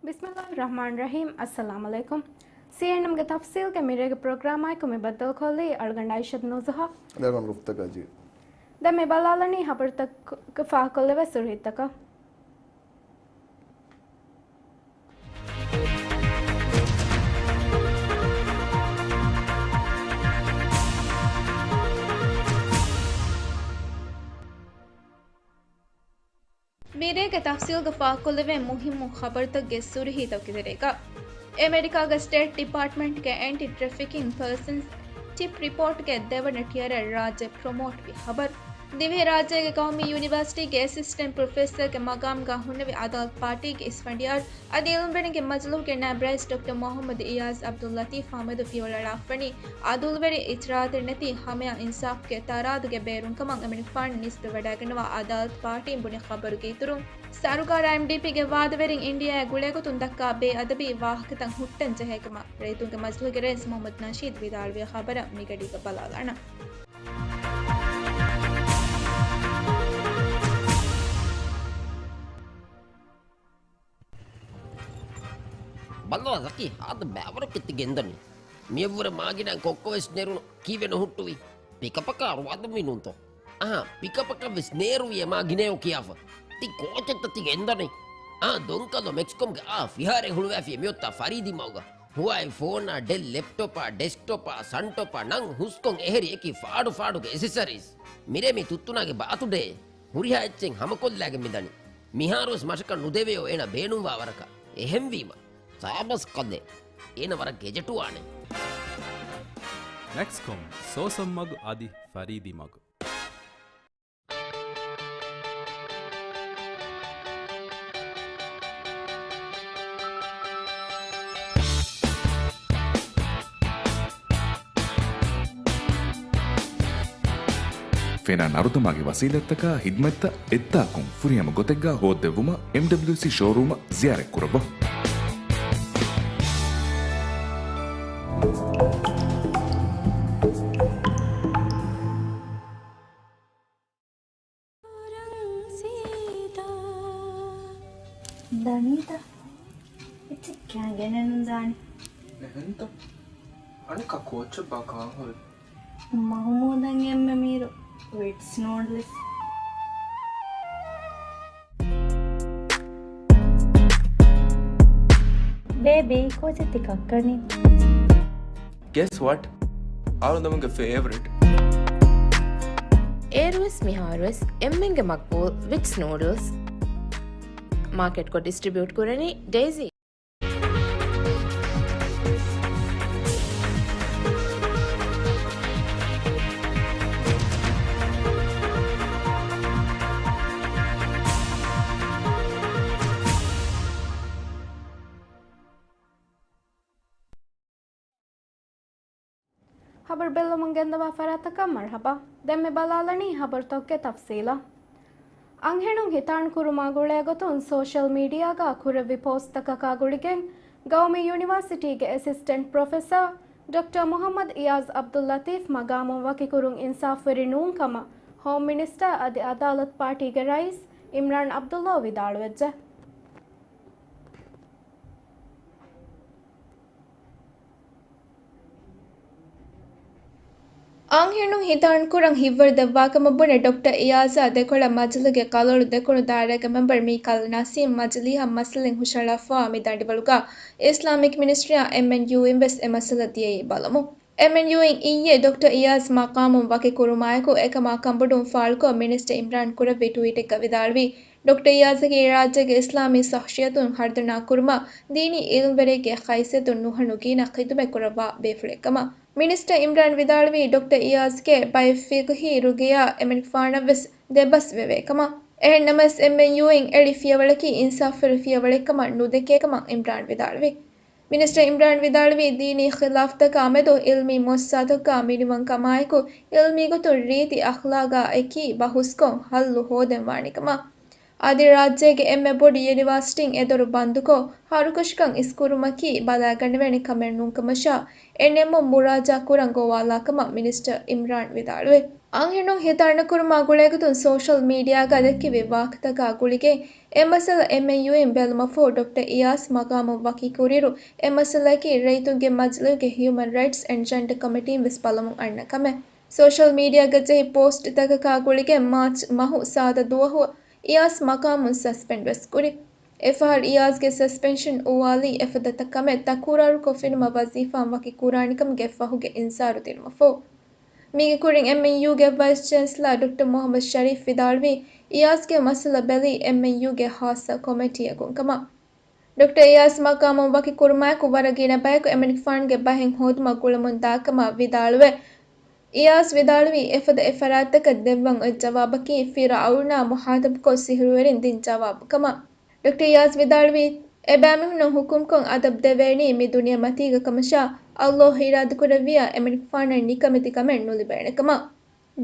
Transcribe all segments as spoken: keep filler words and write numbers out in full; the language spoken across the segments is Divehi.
ބިސްމިއްލާހި ރަޙްމާނި ރަޙީމް. އައްސަލާމު ޢަލައިކުމް. ސީއެންއެމްގެ ތަފްސީލްގެ މިރޭގެ ޕްރޮގްރާމާއެކު މި ބައްދަލުކޮށްލީ އަޅުގަނޑު އައިޝަތު ނުޒުހާ. ދެން މި ބަލާލަނީ ހަބަރުތަކުގެ ފާހަގަކޮށްލެވޭ ސުރުހީތަކަށް. މިރޭގެ ތަފްސީލްގަ ފާހަގަކޮށްލެވޭ މުހިއްމު ޚަބަރުތަކުގެ ސުރުހީތަކުގެ ތެރޭގަ، އެމެރިކާގެ ސްޓޭޓް ޑިޕާޓްމަންޓްގެ އެންޓި ޓްރެފިކިން ޕާސަންސް ޓިޕް ރިޕޯޓްގެ ދެވަނަ ޓިއަރަށް ރާއްޖެ ޕްރޮމޯޓްވި ޚަބަރު. ދިވެހިރާއްޖޭގެ ޤައުމީ ޔުނިވާސިޓީގެ އެސިސްޓެންޓް ޕްރޮފެސަރގެ މަގާމުގަ ހުންނެވި އަދާލަތު ޕާޓީގެ އިސްފަނޑިޔާރު އަދި އިލްމުވެރިންގެ މަޖިލީހުގެ ނައިބް ރައީސް ޑޮކްޓަރ މުޙައްމަދު އިޔާޒް ޢަބްދުއްލަޠީފް އަހްމަދު ފިޔަވަޅުއަޅާފަނީ އަދުލުވެރި އިޖްރާއަތެއް ނެތި ހަމަޔަށް އިންސާފުގެ ތަރާދުގެ ބޭރުންކަމަށް އެމަނިކުފާނު ނިސްބަތްވެވަޑައިގަންނަވާ އަދާލަތު ޕާޓީން ބުނި ޚަބަރުގެ އިތުރުން، ސަރުކާރާ އެމްޑީޕީގެ ވާދަވެރިން އިންޑިއާއާ ގުޅޭގޮތުން ދައްކާ ބޭއަދަބީ ވާހަކަތައް ހުއްޓަން ޖެހޭކަމަށް ރައްޔިތުންގެ މަޖިލީހުގެ ރައީސް މުޙައްމަދު ނަޝީދު ވިދާޅުވި ޚަބަރަށް މިގަޑީގަ ބަލާލާނަން. ބައްލަވާ ޒަކީ، ހާދަ ބައިވަރަކަށް ތި ގެންދަނީ. މިއަށްވުރެ މާގިނައިން ކޮއްކޮވެސް ނެރުނު ކީއްވެ ނުހުއްޓުވީ؟ ޕިކަޕަކާ ރުވާދުންވީ ނޫންތޯ؟ އަހާ، ޕިކަޕަކަށްވެސް ނޭރުވީ އެ މާގިނަޔޯ ކިޔާފަ. ތި ކޯޗެއްތަ ތި ގެންދަނީ؟ އާ، ދޮންކަލޯ މެކްސްކޮމްގެ އާ ފިހާރައެއް ހުޅުވާފި މިއޮތާ ފަރީދީ މަގުގަ. ހުވާއި ފޯނާ، ޑެލް ލެޕްޓޮޕާ، ޑެސްކްޓޮޕާ، ސަންޓޮޕާ ނަން ހުސްކޮށް އެހެރި އެކި ފާޑު ފާޑުގެ އެސެސަރީސް. މިރޭ މި ތުއްތުނާގެ ބާތުޑޭ. ހުރިހާ އެއްޗެއް ހަމަކޮށްލާގެން މިދަނީ. މިހާރުވެސް މަށަކަށް ނުދެވެޔޯ އޭނަ ބޭނުންވާ ވަރަކަށް. އެހެންވީމަ. ސާބަސް ކަލޭ. އޭނަ ވަރަށް ގެޖެޓުވާނެ. މެކްސްކޮމް، ސޯސަން މަގު އަދި ފަރީދީ މަގު. ފެނާ ނަރުދަމާގެ ވަސީލަތްތަކާ ހިދްމަތްތައް އެއްދާކުން ފުރިހަމަ ގޮތެއްގަ ހޯއްދެއްވުމަށް އެމްޑަބްލިއުސީ ޝޯރޫމަށް ޒިޔާރަތްކުރައްވާ. ދަނީތަ؟ އެއްޗެއް ކާގެނެއް ނުދާނެ. އެހެންތަ؟ އަނެއްކާ ކޯއްޗެއްބާ ކާން ހުރީ؟ މަހުމޫދަށް އެންމެ މީރު ވިޓްސް ނޫޑްލްސް. ބޭބީ، ކޯޗެއް ތި ކައްކަނީ؟ Guess what? އަޅުގަނޑުމެންގެ ފޭވަރިޓް. އޭރުވެސް މިހާރުވެސް އެންމެންގެ މަގްބޫލް ވިޓްސް ނޫޑްލްސް. މާކެޓްކޮށް ޑިސްޓްރިބިއުޓް ކުރަނީ ޑެއިޒީ. ހަބަރު ބެއްލުމުން ގެންދަވާ ފަރާތަކަށް މަރުޙަބާ. ދެން މި ބަލާލަނީ ހަބަރުތަކުގެ ތަފްސީލަށް. އަންހެނުން ހިތާން ކުރުމާ ގުޅޭގޮތުން ސޯޝަލް މީޑިއާގަ ކުރެއްވި ޕޯސްޓްތަކަކާ ގުޅިގެން، ގައުމީ ޔުނިވާސިޓީގެ އެސިސްޓެންޓް ޕްރޮފެސަރ ޑޮކްޓަރ މުޙައްމަދު އިޔާޒް ޢަބްދުއްލަޠީފް މަގާމުން ވަކިކުރުން އިންސާފުވެރި ނޫން ކަމަށް ހޯމް މިނިސްޓަރ އަދި އަދާލަތު ޕާޓީގެ ރައީސް އިމްރާން ޢަބްދުއްލާ ވިދާޅުވެއްޖެ. އަންހެނުން ހިތާންކުރަން ހިތްވަރު ދެއްވާކަމަށް ބުނެ ޑޮކްޓަރ އިޔާޒާ ދެކޮޅަށް މަޖިލީހުގެ ކަލޯޅު ދެކުނު ދާއިރާގެ މެމްބަރު މީކަލް ނަސީމް މަޖިލީހަށް މައްސަލައިން ހުށަހަޅާފައިވާ މި ދަނޑިވަޅުގަ އިސްލާމިކް މިނިސްޓްރީއާ އެމްއެންޔޫއިން ވެސް އެ މައްސަލަ ދިޔައީ ބަލަމުން. އެމްއެންޔޫއިން އިއްޔެ ޑޮކްޓަރ އިޔާޒް މަޤާމުން ވަކިކުރުމާއެކު އެކަމާ ކަނބޮޑުވުން ފާޅުކޮށް މިނިސްޓަރ އިމްރާން ކުރެއްވި ޓްވީޓެއްގަ ވިދާޅުވީ، ޑޮކްޓަރ އިޔާޒަކީ ރާއްޖޭގެ އިސްލާމީ ޝަޚްޞިއްޔަތުން ހަރުދަނާ ކުރުމަށް ދީނީ އިލްމްވެރިއެއްގެ ހައިސިއްޔަތުން ނުހަނު ގިނަ ޚިދުމަތް ކުރައްވާ ބޭފުޅެއްކަމަށް. މިނިސްޓަރ އިމްރާން ވިދާޅުވީ، ޑޮކްޓަރ އިޔާޒްގެ ބައެއް ފިޤްހީ ރުގިޔާ އެމަނިކުފާނަށްވެސް ދެބަސް ވެވޭކަމަށް. އެހެންނަމަވެސް، އެމްއެންޔޫއިން އެޅި ފިޔަވަޅަކީ އިންސާފުވެރި ފިޔަވަޅެއްކަމަށް ނުދެކޭކަމަށް އިމްރާން ވިދާޅުވި. މިނިސްޓަރ އިމްރާން ވިދާޅުވީ، ދީނީ ޚިލާފްތަކާމެދު އިލްމީ މުއައްސަސާތަކުގަ މިނިވަންކަމާއެކު، އިލްމީ ގޮތުން ރީތި އަޚްލާގާ އެކީ ބަހުސްކޮށް، ހައްލު ހޯދެން ވާނެކަމަށް. އަދި ރާއްޖޭގެ އެންމެ ބޮޑު ޔުނިވާސިޓީން އެދޮރު ބަންދުކޮށް، ހަރުކަށިކަން އިސްކުރުމަކީ ބަލާގަނެވޭނެ ކަމެއް ނޫންކަމަށާ، އެ ނިންމުން މުރާޖާ ކުރަން ގޮވާލާކަމަށް މިނިސްޓަރ އިމްރާން ވިދާޅުވި. އަންހެނުން ހިތަށް އަންނަ ކުރުމާ ގުޅޭގޮތުން ސޯޝަލް މީޑިއާގަ ދެއްކެވި ވާހަކަތަކާ ގުޅިގެން، އެ މައްސަލަ އެމްއެންޔޫއިން ބެލުމަށްފަހު ޑޮކްޓަރ އިޔާޒް މަގާމުން ވަކި ކުރިއިރު، އެ މައްސަލައަކީ ރައްޔިތުންގެ މަޖިލީހުގެ ހިއުމަން ރައިޓްސް އެންޑް ޖެންޑަ ކޮމިޓީން ވެސް ބަލަމުން އަންނަ ކަމެއް. ސޯޝަލް މީޑިއާގަ ޖެހި ޕޯސްޓްތަކަކާ ގުޅިގެން މާޗް މަހު ސާދަ ދުވަހު އިޔާޒް މަގާމުން ސަސްޕެންޑް ވެސް ކުރި. އެފަހަރު އިޔާޒްގެ ސަސްޕެންޝަން އުވާލީ އެފަދަ ކަމެއް ތަކުރާރުކޮށް ފެނުމަށް ވަޒީފާއިން ވަކި ކުރާނެކަމުގެ ފަހުގެ އިންޒާރު ދިނުމަށްފަހު. މީގެ ކުރިން އެމްއެންޔޫގެ ވައިސް ޗޭންސަލާ ޑޮކްޓަރ މުހައްމަދު ޝަރީފް ވިދާޅުވީ، އިޔާޒްގެ މައްސަލަ ބެލީ އެމްއެންޔޫގެ ހާއްސަ ކޮމިޓީއަކުން ކަމަށް. ޑޮކްޓަރ އިޔާޒް މަގާމުން ވަކި ކުރުމާއެކު ވަރަށް ގިނަ ބަޔަކު އެމަނިކުފާނުގެ ބަހެއް ހޯދުމަށް ގުޅަމުން ދާކަމަށް ވިދާޅުވެ، އިޔާޒް ވިދާޅުވީ، އެފަދަ އެއް ފަރާތްތަކަށް ދެއްވަން އޮތް ޖަވާބަކީ ފިރުޢައުނާ މުޚާޠަބުކޮށް ސިހުރުވެރިން ދިން ޖަވާބު ކަމަށް. ޑޮކްޓަރ އިޔާޒް ވިދާޅުވީ، އެބައިމީހުންނަށް ހުކުމްކޮށް އަދަބު ދެވޭނީ މި ދުނިޔެމަތީގަ ކަމަށާ، ﷲ އިރާދަކުރެއްވިއްޔާ އެމަނިކުފާނަށް ނިކަމެތި ކަމެއް ނުލިބޭނެ ކަމަށް.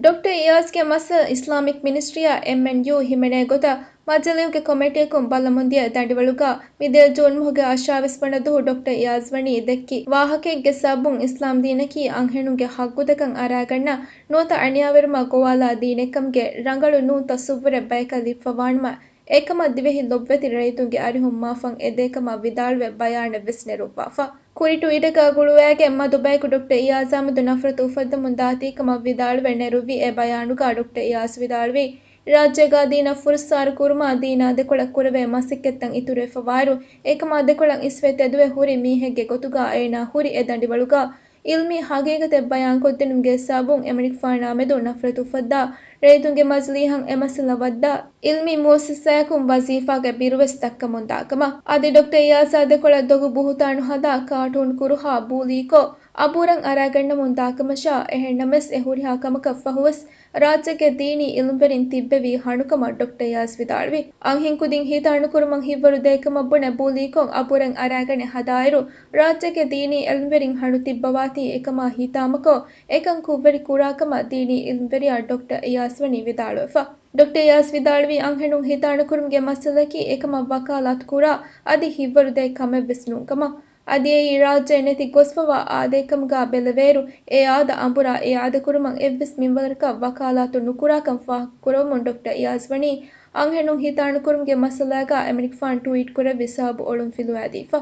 ޑޮކްޓަރ އިޔާޒްގެ މައްސަލަ އިސްލާމިކް މިނިސްޓްރީއާ އެމްއެންޔޫ ހިމެނޭ ގޮތަށް މަޖިލީހުގެ ކޮމިޓީއަކުން ބަލަމުންދިޔަ ދަނޑިވަޅުގަ މިދިޔަ ޖޫން މަހުގެ އަށާވީސް ވަނަ ދުވަހު ޑޮކްޓަރ އިޔާޒް ވަނީ ދެއްކި ވާހަކައެއްގެ ސަބަބުން އިސްލާމް ދީނަކީ އަންހެނުންގެ ޙައްޤުތަކަށް އަރާގަންނަ ނުވަތަ އަނިޔާވެރިވުމަށް ގޮވާލާ ދީނެއްކަމުގެ ރަނގަޅު ނޫން ތަޞައްވުރެއް ބަޔަކަށް ލިބިފަވާނަމަ، އެކަމަށް ދިވެހި ލޮބުވެތި ރައްޔިތުންގެ އަރިހުން މާފަށް އެދޭކަމަށް ވިދާޅުވެ ބަޔާނެއް ވެސް ނެރުއްވާފަ. ކުރި ޓުވީޓަކާ ގުޅުވައިގެން މަދު ބަޔަކު ޑޮކްޓަރ އިޔާޒާމެދު ނަފްރަތު އުފައްދަމުން ދާތީ ކަމަށް ވިދާޅުވެ ނެރުއްވި އެ ބަޔާނުގަ ޑޮކްޓަރ އިޔާޒް ވިދާޅުވީ، ރާއްޖޭގަ ދީނަށް ފުރުސާރު ކުރުމާ ދީނާ ދެކޮޅަށް ކުރެވޭ މަސައްކަތްތައް އިތުރުވެފަވާއިރު، އެކަމާ ދެކޮޅަށް އިސްވެ ތެދުވެ ހުރި މީހެއްގެ ގޮތުގަ އޭނާ ހުރި އެ ދަނޑިވަޅުގަ އިލްމީ ހަގީގަތެއް ބަޔާންކޮށްދިނުމުގެ ސަބަބުން އެމަނިކުފާނާމެދު ނަފްރަތު އުފައްދާ، ރައްޔިތުންގެ މަޖިލީހަށް އެ މައްސަލަ ވައްދާ، އިލްމީ މުއައްސަސާއަކުން ވަޒީފާގެ ބިރުވެސް ދައްކަމުން ދާކަމަށް. އަދި ޑޮކްޓަރ އިޔާޒާ ދެކޮޅަށް ދޮގު ބުހުތާނު ހަދާ ކާޓޫން ކުރުހާ ބޫލީކޮށް، އަބުރަށް އަރާގަންނަމުން ދާކަމަށާ، އެހެންނަމަވެސް އެ ހުރިހާ ކަމަކަށް ފަހުވެސް، ރާއްޖޭގެ ދީނީ އިލްމްވެރިން ތިއްބެވީ ހަނުކަމަށް ޑޮކްޓަރ އިޔާޒް ވިދާޅުވި. އަންހެންކުދިން ހިތަށް އަންނަ ކުރުމަށް ހިތްވަރު ދޭކަމަށް ބުނެ ބޫލީކޮށް އަބުރަށް އަރާގަނެ ހަދާއިރު، ރާއްޖޭގެ ދީނީ އިލްމްވެރިން ހަނު ތިއްބަވާތީ އެކަމާ ހިތާމަކޮށް، އެކަން ކުށްވެރި ކުރާކަމަށް ދީނީ އިލްމްވެރިޔާ ޑޮކްޓަރ އިޔާޒް ވަނީ ވިދާޅުވެފަ. ޑޮކްޓަރ އިޔާޒް ވިދާޅުވީ، އަންހެނުން ހިތަށް އަންނަ ކުރުމުގެ މައްސަލައަކީ އެކަމަށް ވަކާލާތު ކުރާ އަދި ހިތްވަރު ދޭ ކަމެއް ވެސް ނޫން ކަމަށް. އަދި އެއީ ރާއްޖެ ނެތި ގޮސްފަވާ އާދައެއްކަމުގަ ބެލެވޭއިރު، އެ އާދަ އަނބުރާ އެ އާދަ ކުރުމަށް އެއްވެސް މިންވަރަކަށް ވަކާލާތު ނުކުރާކަން ފާހަގަކުރައްވަމުން ޑޮކްޓަރ އިޔާޒް ވަނީ އަންހެނުން ހިތަށް އަންނަ ކުރުމުގެ މައްސަލާގަ އެމަނިކުފާނު ޓުވީޓް ކުރެއްވި ސަބަބު އޮޅުން ފިލުވާދީފަ.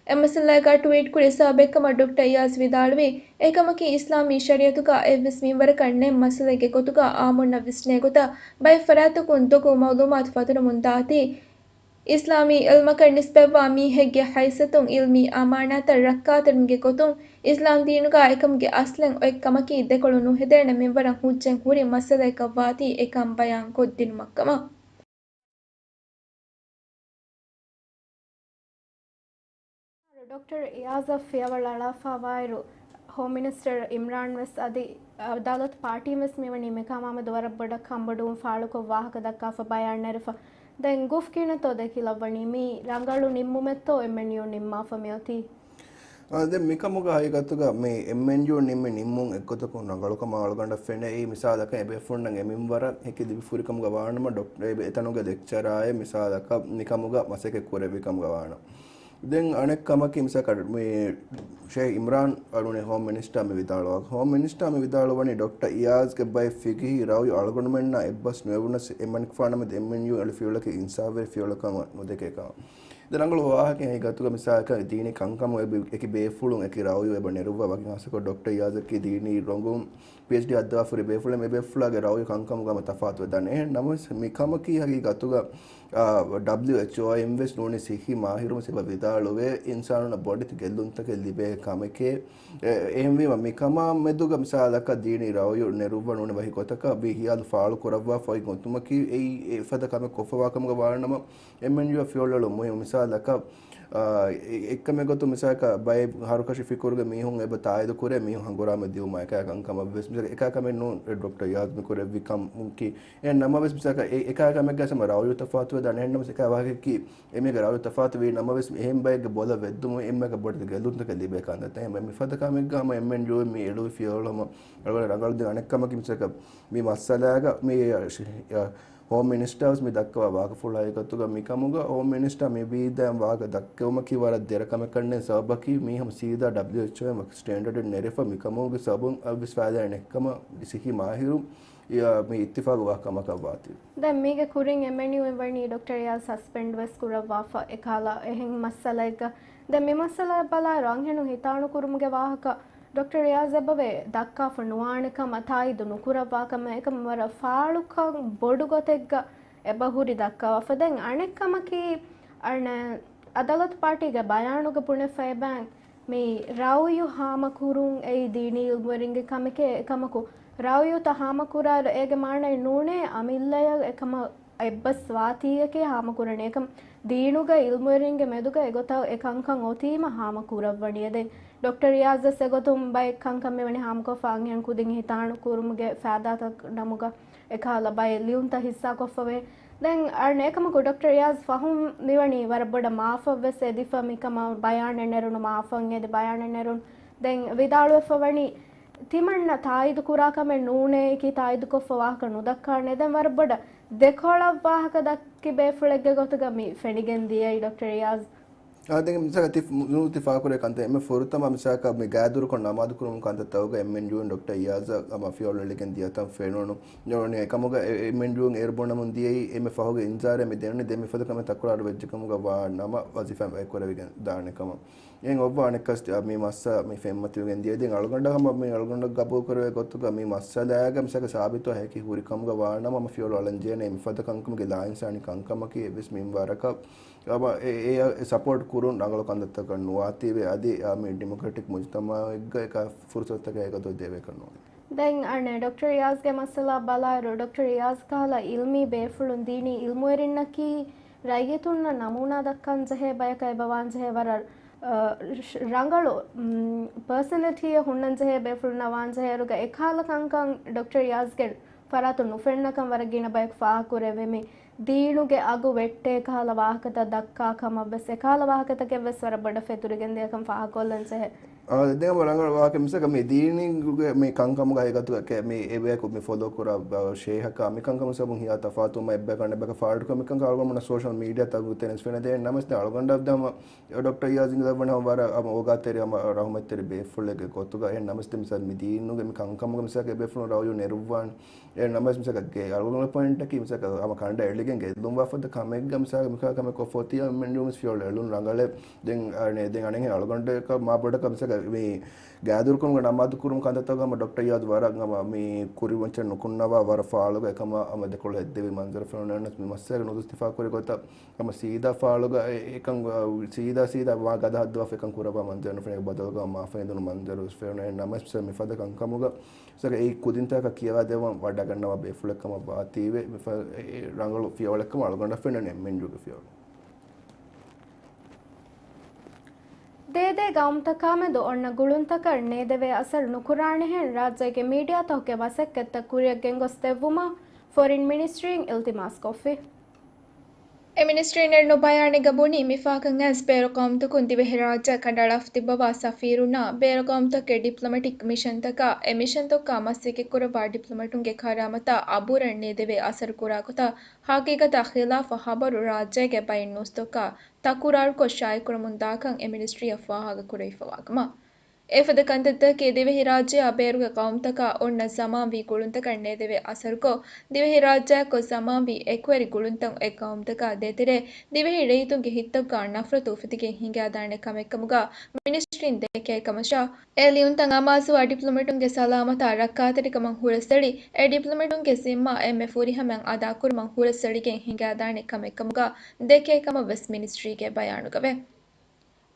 އެ މައްސަލާގަ ޓުވީޓް ކުރި ސަބަބެއްކަމަށް ޑޮކްޓަރ އިޔާޒް ވިދާޅުވީ، އެކަމަކީ އިސްލާމީ ޝަރީއަތުގަ އެއްވެސް މިންވަރަކަށް ނެތް މައްސަލައެއްގެ ގޮތުގަ އާއްމުންނަށް ވިސްނޭ ގޮތަށް ބައެއް ފަރާތްތަކުން ދޮގު މައުލޫމާތު ފަތުރަމުން ދާތީ، އިސްލާމީ އިލްމަކަށް ނިސްބަތްވާ މީހެއްގެ ހައިސިއްޔަތުން އިލްމީ އަމާނާތަށް ރައްކާތެރިވުމުގެ ގޮތުން، އިސްލާމް ދީނުގަ އެކަމުގެ އަސްލެއް އޮތް ކަމަކީ ދެކޮޅު ނުހެދޭނެ މިންވަރަށް ހުއްޖަތް ހުރި މައްސަލައަކަށް ވާތީ އެކަން ބަޔާން ކޮށްދިނުމަށްކަމަށް. ޑޮކްޓަރ އިޔާޒަށް ފިޔަވަޅު އަޅާފަވާއިރު، ހޯމް މިނިސްޓަރ އިމްރާން ވެސް އަދި އަދާލަތު ޕާޓީން ވެސް މިވަނީ މިކަމާމެދު ވަރަށް ބޮޑަށް ކަންބޮޑުވުން ފާޅުކޮށް ވާހަކަ ދައްކާފަ ބަޔާން ނެރެފަ. ދެން ގުފް ކިހިނެއްތޯ ދެކިލައްވަނީ؟ މީ ރަނގަޅު ނިންމުމެއްތޯ އެމްއެންޔޫ ނިންމާފަ މިއޮތީ؟ އާ، ދެން މިކަމުގަ ހަގީގަތުގަ މި އެމްއެންޔޫ ނިންމި ނިންމުން އެއްގޮތަކުން ރަނގަޅުކަމަށް އަޅުގަނޑަށް ފެނޭ. އެއީ މިސާލަކަށް އެބޭފުޅުންނަށް އެ މިންވަރަށް ހެކި ލިބިފުރިކަމުގަ ވާނަމަ، ޑޮކްޓަރ އެ އެތަނުގެ ލެކްޗަރާއެއް މިސާލަކަށް މިކަމުގަ މަސައްކަތް ކުރެއްވި ކަމުގަ ވާނަމަ. ދެން އަނެއް ކަމަކީ މިސާލަކަށް މި ޝޭޚް އިމްރާން އަޅުނީ ހޯމް މިނިސްޓާ މި ވިދާޅުވާ. ހޯމް މިނިސްޓާ މި ވިދާޅުވަނީ ޑޮކްޓަރ އިޔާޒްގެ ބައެއް ފިގްހީ ރައުޔު އަޅުގަނޑުމެންނާ އެއްބަސް ނުވެވުނަސް އެމަނިކުފާނަމެދު އެމްއެންޔޫ އެޅި ފިޔަވަޅަކީ އިންސާފްވެރި ފިޔަވަޅަކަށް ނުދެކޭ ކަމަށް. ދެން ރަނގަޅު ވާހަކައެއް ހަގީގަތުގަ މިސާލަކަށް ދީނީ ކަންކަމުން އެކި ބޭފުޅުން އެކި ރައުޔު އެބަ ނެރުއްވާ ވަކި ހާއްސަކޮށް ޑޮކްޓަރ އިޔާޒަކީ ދީނީ ރޮނގުން ޕީއެޗްޑީ އައްދަވާފަ ހުރި ބޭފުޅެއް މި ބޭފުޅާގެ ރައުޔު ކަންކަމުގަ ހަމަ ތަފާތުވެދާނެ. އެހެން ނަމަވެސް މިކަމަކީ ހަގީގަތުގަ، އާ، ޑަބްލިއުއެޗްއޯ އިން ވެސް ނޫނީ ސިއްހީ މާހިރުން ވެސް އެބަ ވިދާޅުވޭ އިންސާނުންނަށް ބޮޑެތި ގެއްލުންތަކެއް ލިބޭ ކަމެކޭ. އެ، އެހެންވީމަ މިކަމާ މެދުގަ މިސާލަކަށް ދީނީ ރައުޔު ނެރުއްވާ ނޫނީ ވަކި ގޮތަކަށް ވީ ހިޔާލު ފާޅު ކުރައްވާފަ އޮތް ގޮތުމަކީ އެއީ އެފަދަ ކަމެއް ކޮށްފަވާ ކަމުގަ ވާނަމަ، އެމްއެންޔޫއަށް ފިޔަވަޅު އެޅުން މުހިންމު. މިސާލަކަށް، އާ، އެ-، އެއްކަމެއް ގޮތުން މިސާލަކަށް ބައެއް ހަރުކަށި ފިކުރުގެ މީހުން އެބަ ތާއީދު ކުރޭ މީހުން ހަނގުރާމަ ދިއުމާ އެކާ ކަންކަމަށް ވެސް. މިސާލަކަށް އެކާ ކަމެއް ނޫން ޑޮކްޓަރ އިޔާޒް މި ކުރެއްވި ކަމުންކީ. އެ ނަމަވެސް މިސާލަކަށް އެ-، އެކާ ކަމެއްގަ ހަމަ ރައުޔު ތަފާތުވެދާނެ. އެހެންނަމަވެސް އެކާ ވާހަކައަކީ އެމީހެއްގެ ރައުޔު ތަފާތު ވީ ނަމަވެސް އެހެން ބައެއްގެ ބޮލަށް ވެއްދުމުން އެންމެގަ ބޮޑެތި ގެއްލުންތަކެއް ލިބޭ ކަންތައްތައް. އެހެން މިފަދަ ކަމެއްގަ ހަމަ އެމްއެންޔޫ މި އެޅުވި ފިޔަވަޅު ހަމަ ރަނގަޅު. ދެން އަނެއް ކަމަކީ މިސާލަކަށް މި މައްސަލާގަ މި، އަ، ހޯމް މިނިސްޓާ ވެސް މި ދައްކަވާ ވާހަކަފުޅާ އެގޮތުގަ މިކަމުގަ ހޯމް މިނިސްޓާ މި ވީދާން ވާހަކަ ދައްކެވުމަކީ ވަރަށް ދެރަ ކަމެއް ކަންނޭނގެ ސަބަބަކީ މީ ހަމަ ސީދާ ޑަބްލިއުއެޗްއޯ އިން ސްޓޭންޑަޑެއް ނެރެފަ މިކަމުގެ ސަބަބުން އަވިސް ފައިދާ ނެތްކަމަށް ސިއްހީ މާހިރު މި އިއްތިފާގު ވާ ކަމަކަށް ވާތީ. ދެން މީގެ ކުރިން އެމްއެންޔޫ އިން ވަނީ ޑޮކްޓަރ އިޔާޒް ސަސްޕެންޑް ވެސް ކުރައްވާފަ އެކަހަލަ އެހެން މައްސަލައެއްގަ. ދެން މި މައްސަލައަށް ބަލާއިރު އަންހެނުން ހިތާނުކުރުމުގެ ވާހަކަ ޑޮކްޓަރ އިޔާޒް އެބަވޭ ދައްކާފަ ނުވާނެ ކަމަށް ތާއީދު ނުކުރައްވާ ކަމަށް އެކަމަށް ވަރަށް ފާޅުކަން ބޮޑު ގޮތެއްގަ އެބަ ހުރި ދައްކަވާފަ. ދެން އަނެއް ކަމަކީ އަނެއް އަދާލަތު ޕާޓީގެ ބަޔާނުގަ ބުނެފަ އެބައިން މި ރައުޔު ހާމަކުރުން އެއީ ދީނީ އިލްމުވެރިންގެ ކަމެކޭ. އެކަމަކު ރައުޔުތައް ހާމަކުރާއިރު އޭގެ މާނައެއް ނޫނޭ އަމިއްލަޔަށް އެކަމަށް އެއްބަސް ވާތީއެކޭ ހާމަކުރަނީ. އެކަމް ދީނުގަ އިލްމުވެރިންގެ މެދުގަ އެގޮތަށް އެ ކަންކަން އޮތީމަ ހާމަކުރައްވަނީ. ދެން ޑޮކްޓަރ އިޔާޒް ވެސް އެގޮތުން ބައެއް ކަންކަން މިވަނީ ހާމަކޮށްފަ އަންހެން ކުދިން ހިތާނު ކުރުމުގެ ފައިދާތައް ނަމުގަ އެކަހަލަ ބައެއް ލިޔުންތައް ހިއްސާކޮށްފަވޭ. ދެން އަނެއް އެކަމަކު ޑޮކްޓަރ އިޔާޒް ފަހުން މިވަނީ ވަރަށް ބޮޑަށް މާފަށް ވެސް އެދިފަ މިކަމަށް ބަޔާނެއް ނެރުނު މާފަށް އެދި ބަޔާނެއް ނެރުނު. ދެން ވިދާޅުވެފަ ވަނީ ތިމަންނަ ތާއީދު ކުރާ ކަމެއް ނޫނޭ އެކީ ތާއީދުކޮށްފަ ވާހަކަ ނުދައްކާނެ. ދެން ވަރަށް ބޮޑަށް ދެކޮޅަށް ވާހަކަ ދައްކި ބޭފުޅެއްގެ ގޮތުގަ މި ފެނިގެން ދިޔައީ ޑޮކްޓަރ އިޔާޒް. އާ، ދެން މިސާލަކަށް ތި ނޫން ތި ފާކުރޭ ކަންތައް އެންމެ ފުރަތަމަ މިސާލަކަށް މި ގާތްދުރުކޮށް ނަމާދު ކުރުމުގެ ކަންތައްތަކުގަ އެމްއެންޔޫ އިން ޑޮކްޓަރ އިޔާޒަށް ހަމަ ފިޔަވަޅު އެޅިގެން ދިޔަތަން ފެނުނު. ނޫނީ އެކަމުގަ އެ، އެ، އެމްއެންޔޫ އިން އޭރު ބުނަމުން ދިޔައީ އެންމެ ފަހުގެ އިންޒާރެއް މި ދެނުނީ ދެން މިފަދަ ކަމެއް ތަކުރާރު ވެއްޖެ ކަމުގަ ވާ ނަމަ ވަޒީފާ ބައިކުރެވިގެން ދާނެ ކަމަށް. އެހެން އޮއްވާ އަނެއްކާސް މި މައްސަ މި ފެންމަތިވެގެން ދިޔަ. ދެން އަޅުގަނޑަށް ހަމަ މި އަޅުގަނޑަށް ގަބޫލުކުރެވޭ ގޮތުގަ މި މައްސަލާގަ މިސާލަކަށް ސާބިތުވާ ހެކި ހުރި ކަމުގަ ވާނަމަ ހަމަ ފިޔަވަޅު އަޅަން ޖެހޭނެ މިފަދަ ކަންކަމުގެ ލާއިންސާނީ ކަންކަމަކީ އެއްވެސް މިންވަރަކަށް އެ، އެ، އެ ސަޕޯޓް ކުރުން ރަނގަޅު ކަންތައްތަކަށް ނުވާތީވެ އަދި މި ޑިމޮކްރެޓިކް މުޖުތަމައެއްގަ އެކަ ފުރުސަތުތަކެއް އެގޮތަށް ދެވޭކަށް ނޫން. ދެން އަނެއް ޑޮކްޓަރ އިޔާޒްގެ މައްސަލަ ބަލާއިރު ޑޮކްޓަރ އިޔާޒް ކަހަލަ އިލްމީ ބޭފުޅުން ދީނީ އިލްމުވެރިންނަކީ ރައްޔިތުންނަށް ނަމޫނާ ދައްކަންޖެހޭ ބަޔަކަށް އެބަ ވާންޖެހޭ ވަރަށް، އަ، ރަނގަޅު، މް، ޕާސަނަލިޓީއެއް ހުންނަންޖެހޭ ބޭފުޅުންނަށް ވާންޖެހޭއިރުގަ އެކަހަލަ ކަންކަން ޑޮކްޓަރ އިޔާޒްގެ ފަރާތުން ނުފެންނަކަން ވަރަށް ގިނަ ބަޔަކު ފާހަގަކުރެއްވި މި ދީނުގެ އަގު ވެއްޓޭ ކަހަލަ ވާހަކަތައް ދައްކާ ކަމަށް ވެސް އެކަހަލަ ވާހަކަތަކެއް ވެސް ވަރަށް ބޮޑަށް ފެތުރިގެން ދިޔަކަން ފާހަގަކޮށްލަން ޖެހޭ. އާ، ދެން ރަނގަޅު ވާހަކަ މިސަކަ މި ދީނީގެ މި ކަންކަމުގަ އެގޮތުގަ މި އެބަޔަކު މި ފޮލޯ ކުރާ ޝޭހަކާ މި ކަންކަމު ސަބުން ހިޔާ ތަފާތުވުމަށް އެއްބަޔަކަށް އަނެއްބަޔަކަށް ފާޑުކޮށް މިކަން އަޅުގަނޑުމެންނަށް ސޯޝަލް މީޑިއާ ތަކުގެ ތެރެންސް ފެނެދޭނެ ނަމަސް ދެން އަޅުގަނޑަށް ދަމަ ޑޮކްޓަރ އިޔާޒް އިނގިލައްވަނީ ހަމަ ވަރަށް ހަމަ އޯގާތެރި ހަމަ ރަހުމަތްތެރި ބޭފުޅެއްގެ ގޮތުގަ. އެހެން ނަމަސް ދެން މިސާލް މި ދީނުގެ މި ކަންކަމުގަ މިސާލަކަށް އެބޭފުޅުން ރައުޔު ނެރުއްވާނެ. އެ ނަމަސް މިސާލަކަށް ގެ އަޅުގަނޑު ޕޮއިންޓަކީ މިސާލަކަށް ހަމަ ކަނޑައަށް އެޅިގެން ގެއްލުން ވާ ފަދަ ކަމެއްގަ މިސާލަކަށް މިކާ ކަމެއް ކޮށްފަ އޮތީ އެމްއެންޔޫ މިސް ފިޔަވަޅު އެޅުން ރަނގަޅޭ. ދެން އަނެއް، ދެން އަނެއް އަޅުގަނޑަކަށް މާ ބޮޑަކަށް މިސާލަކަށް މި ގާތްދުރުކުރުމުގެ ނަމާދު ކުރުމުގެ ކަންތައްތަކުގަ ހަމަ ޑޮކްޓަރ އިޔާޒް ވަރަށް ހަމަ މި ކުރިމައްޗަށް ނުކުންނަވާ ވަރަށް ފާޅުގަ އެކަމަށް ހަމަ ދެކޮޅު ހެއްދެވި މަންޒަރު ފެނުނެ ނަމަސް މި މައްސަލަ ނުދުސް ތިފާކުރި ގޮތަށް ހަމަ ސީދާ ފާޅުގަ އެ، އެކަން، އަ، ސީދާ ސީދާ ވާ ގަދަ ހައްދަވާފަ އެކަން ކުރައްވާ މަންޒަރު ނުފެނޭ ބަދަލުގަ މާފަހިނދުނު މަންޒަރު ވެސް ފެނުނެ ނަމަސް މި ފަދަ ކަންކަމުގަ ސަކަ އެއީ ކުދިންތަކަށް ކިޔަވާދެއްވަން ވަޑަގަންނަވާ ބޭފުޅެއް ކަމަށް ވާތީވެ، މި ފަ-، އެ، އެ ރަނގަޅު ފިޔަވަޅެއް ކަމަށް އަޅުގަނޑަށް ފެނުނެ އެމްއެންޔޫގެ ފިޔަވަޅު. ދޭދޭ ގައުމުތަކާމެދު އޮންނަ ގުޅުންތަކަށް ނޭދެވޭ އަސަރު ނުކުރާނެހެން ރާއްޖޭގެ މީޑިއާތަކުގެ މަސައްކަތްތައް ކުރިއަށް ގެންގޮސް ދެއްވުމަށް ފޮރިން މިނިސްޓްރީން އިލްތިމާސްކޮށްފި. އެ މިނިސްޓްރީން އެންނު ބަޔާނެއްގަ ބުނީ، މި ފަހަކަށް އައިސް ބޭރު ގައުމުތަކުން ދިވެހިރާއްޖެ ކަނޑައަޅާފަ ތިއްބަވާ ސަފީރުންނާ ބޭރު ގައުމުތަކުގެ ޑިޕްލޮމެޓިކް މިޝަންތަކާ އެ މިޝަންތަކާ މަސައްކަތްކުރައްވާ ޑިޕްލޮމެޓުންގެ ކަރާމަތާ އަބުރަށް ނޭދެވޭ އަސަރު ކުރާ ގޮތަށް ހަގީގަތާ ޚިލާފަށް ހަބަރު ރާއްޖޭގެ ބައެއް ނޫސްތަކާ ތަކުރާރުކޮށް ޝާއިޢުކުރަމުންދާކަން އެ މިނިސްޓްރީއަށް ފާހަގަކުރެވިފަވާކަމަށް. އެފަދަ ކަންތައްތަކަކީ ދިވެހިރާއްޖެއާ ބޭރުގެ ގައުމުތަކާ އޮންނަ ޒަމާންވީ ގުޅުންތަކަށް ނޭދެވޭ އަސަރުކޮށް، ދިވެހިރާއްޖެއަކު ޒަމާންވީ އެކުވެރި ގުޅުންތައް އެ ގައުމުތަކާ ދޭތެރޭ، ދިވެހި ރައްޔިތުންގެ ހިތްތަކުގަ ނަފްރަތު އުފެދިގެން ހިނގާދާނެ ކަމެއްކަމުގަ މިނިސްޓްރީން ދެކޭ ކަމަށާ، އެ ލިޔުންތައް އަމާޒުވާ ޑިޕްލޮމެޓުންގެ ސަލާމަތާ ރައްކާތެރިކަމަށް ހުރަސްއެޅި، އެ ޑިޕްލޮމެޓުންގެ ޒިންމާ އެންމެ ފުރިހަމައިން އަދާކުރުމަށް ހުރަސްއެޅިގެން ހިނގާދާނެ ކަމެއްކަމުގަ ދެކޭ ކަމަށް ވެސް މިނިސްޓްރީގެ ބަޔާނުގަވޭ.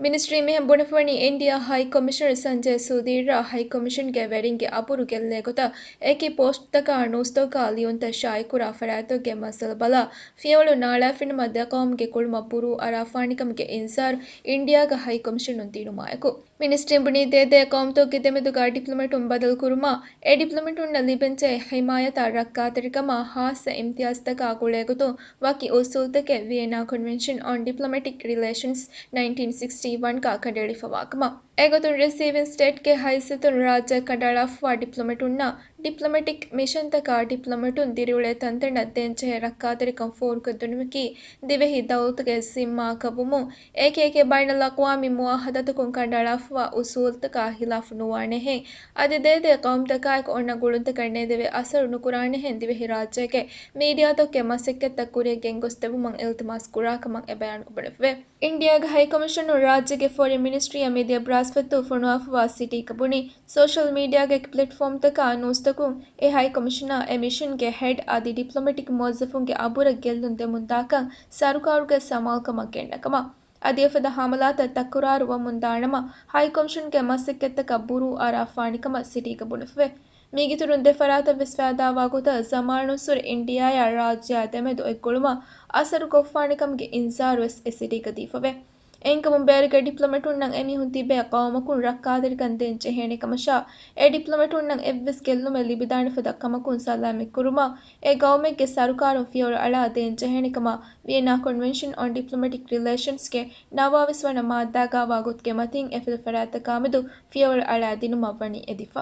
މިނިސްޓްރީން މިހެން ބުނެފަވަނީ، އިންޑިއާ ހައި ކޮމިޝަނަރު ސަންޖޭ ސުދީރާ ހައި ކޮމިޝަންގެ ވެރިންގެ އަބުރު ގެއްލޭ ގޮތަށް އެކި ޕޯސްޓްތަކާ ނޫސްތަކާ ލިޔުންތައް ޝާއިޢުކުރާ ފަރާތްތަކުގެ މައްސަލަ ބަލާ، ފިޔަވަޅު ނާޅާފިނަމަ ދެ ޤައުމުގެ ގުޅުމަށް ބުރޫ އަރާފާނެކަމުގެ އިންޒާރު އިންޑިއާގެ ހައި ކޮމިޝަނުން ދިނުމާއެކު، މިނިސްޓްރީން ބުނީ ދޭ ދެ ޤައުމުތަކުގެ ދެމެދުގަ ޑިޕްލޮމެޓުން ބަދަލުކުރުމާ، އެ ޑިޕްލޮމެޓުންނަށް ލިބެންޖެހޭ ހިމާޔަތާ ރައްކާތެރިކަމާ ޚާއްޞަ އިމްތިޔާޒްތަކާ ގުޅޭގޮތުން ވަކި އުސޫލްތަކެއް ވިއެންނާ ކޮންވެންޝަން އޮން ޑިޕްލޮމެޓިކް ރިލޭޝަންސް ނައިންޓީން ސިކްސްޓީ ވަންގަ ކަނޑައެޅިފަވާކަމަށް. އެގޮތުން ރިސީވިން ސްޓޭޓްގެ ހައިސިއްޔަތުން ރާއްޖެ ކަނޑައަޅާފަވާ ޑިޕްލޮމެޓުންނާ ޑިޕްލޮމެޓިކް މިޝަންތަކާ ޑިޕްލޮމެޓުން ދިރިއުޅޭ ތަންތަނަށް ދޭންޖެހޭ ރައްކާތެރިކަން ފޯރުކޮށްދިނުމަކީ ދިވެހި ދައުލަތުގެ ޒިންމާއަކަށް ވުމުން، އެކި އެކި ބައިނަލްއަޤްވާމީ މުއާހަދާތަކުން ކަނޑައަޅާފަވާ އުސޫލުތަކާ ހިލާފު ނުވާނެހެން، އަދި ދޭދޭ ޤައުމުތަކާއެކު އޮންނަ ގުޅުންތަކަށް ނޭދެވޭ އަސަރު ނުކުރާނެހެން ދިވެހިރާއްޖޭގެ މީޑިއާތަކުގެ މަސައްކަތްތައް ކުރިއަށް ގެންގޮސްދެއްވުމަށް އިލްތިމާސް ކުރާކަމަށް އެ ބަޔާނުގަ ބުނެފަވޭ. އިންޑިއާގެ ހައިކޮމިޝަނުން ރާއްޖޭގެ ފޮރިން މިނިސްޓްރީއަށް މިދިޔަ ބްރާސްފަތު ފޮނުވާފަވާ ސިޓީގަ ބުނި، ސޯޝަލް މީޑިއާގެ ޕްލެޓްފޯމްތަކާ ނޫސްތަކުން އެ ހައިކޮމިޝަނަށް އެ މިޝަންގެ ހެޑް އަދި ޑިޕްލޮމެޓިކް މުވައްޒަފުންގެ އަބުރަށް ގެއްލުން ދެމުންދާކަން ސަރުކާރުގެ ސަމާލުކަމަށް ގެންނަކަމަށް. އަދި އެފަދަ ހަމަލާތައް ތަކުރާރު ވަމުން ދާނަމަ، ހައިކޮމިޝަންގެ މަސައްކަތްތަކަށް ބުރޫ އަރާފާނެކަމަށް ސިޓީގަ ބުނެފަވޭ. މީގެއިތުރުން ދެ ފަރާތަށް ވެސް ފައިދާވާ ގޮތަށް ޒަމާނުއްސުރެ އިންޑިއާއާ ރާއްޖެއާ ދެމެދު އެއްގުޅުމަށް އަސަރު ކޮށްފާނެކަމުގެ އިންޒާރު ވެސް އެ ސިޓީގަ ދީފަވޭ. އެހެންކަމުން ބޭރުގެ ޑިޕްލޮމެޓުންނަށް އެމީހުން ތިބޭ ޤައުމަކުން ރައްކާތެރިކަން ދޭން ޖެހޭނެ ކަމަށާ، އެ ޑިޕްލޮމެޓުންނަށް އެއްވެސް ގެއްލުމެއް ލިބިދާނެ ފަދަ ކަމަކުން ސަލާމަތްކުރުމަށް އެ ޤައުމެއްގެ ސަރުކާރުން ފިޔަވަޅު އަޅާ ދޭން ޖެހޭނެ ކަމަށް ވިއެންނާ ކޮންވެންޝަން އޮން ޑިޕްލޮމެޓިކް ރިލޭޝަންސްގެ ނަވާވީސް ވަނަ މާއްދާގަ ވާ ގޮތުގެ މަތިން އެފަދަ ފަރާތްތަކާމެދު ފިޔަވަޅު އަޅާ ދިނުމަށް ވަނީ އެދިފަ.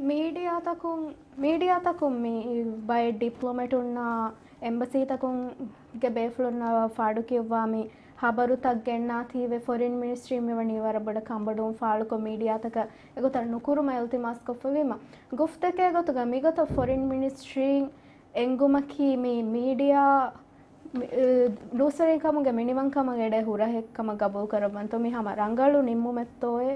މީޑިއާތަކުން، މީޑިއާތަކުން މި ބައެއް ޑިޕްލޮމެޓުންނާ އެމްބަސީތަކުންގެ ބޭފުޅުންނާ ފާޑުކިޔުއްވާ މި ޚަބަރުތައް ގެންނާތީވެ ފޮރިން މިނިސްޓްރީން މިވަނީ ވަރަށް ބޮޑަށް ކަންބޮޑުވުން ފާޅުކޮށް މީޑިއާތަކަށް އެގޮތަށް ނުކުރުމަށް އިލްތިމާސްކޮށްފަވީމަ، ގުފްތެކޭ ގޮތުގަ މިގޮތަށް ފޮރިން މިނިސްޓްރީން އެންގުމަކީ މި މީޑިއާ މި، އެ، ނޫސްވެރިންކަމުގެ މިނިވަންކަމަށް އެޑޭ ހުރަހެއް ކަމަށް ގަބޫލުކުރައްވަންތޯ؟ މި ހަމަ ރަނގަޅު ނިންމުމެއްތޯއޭ؟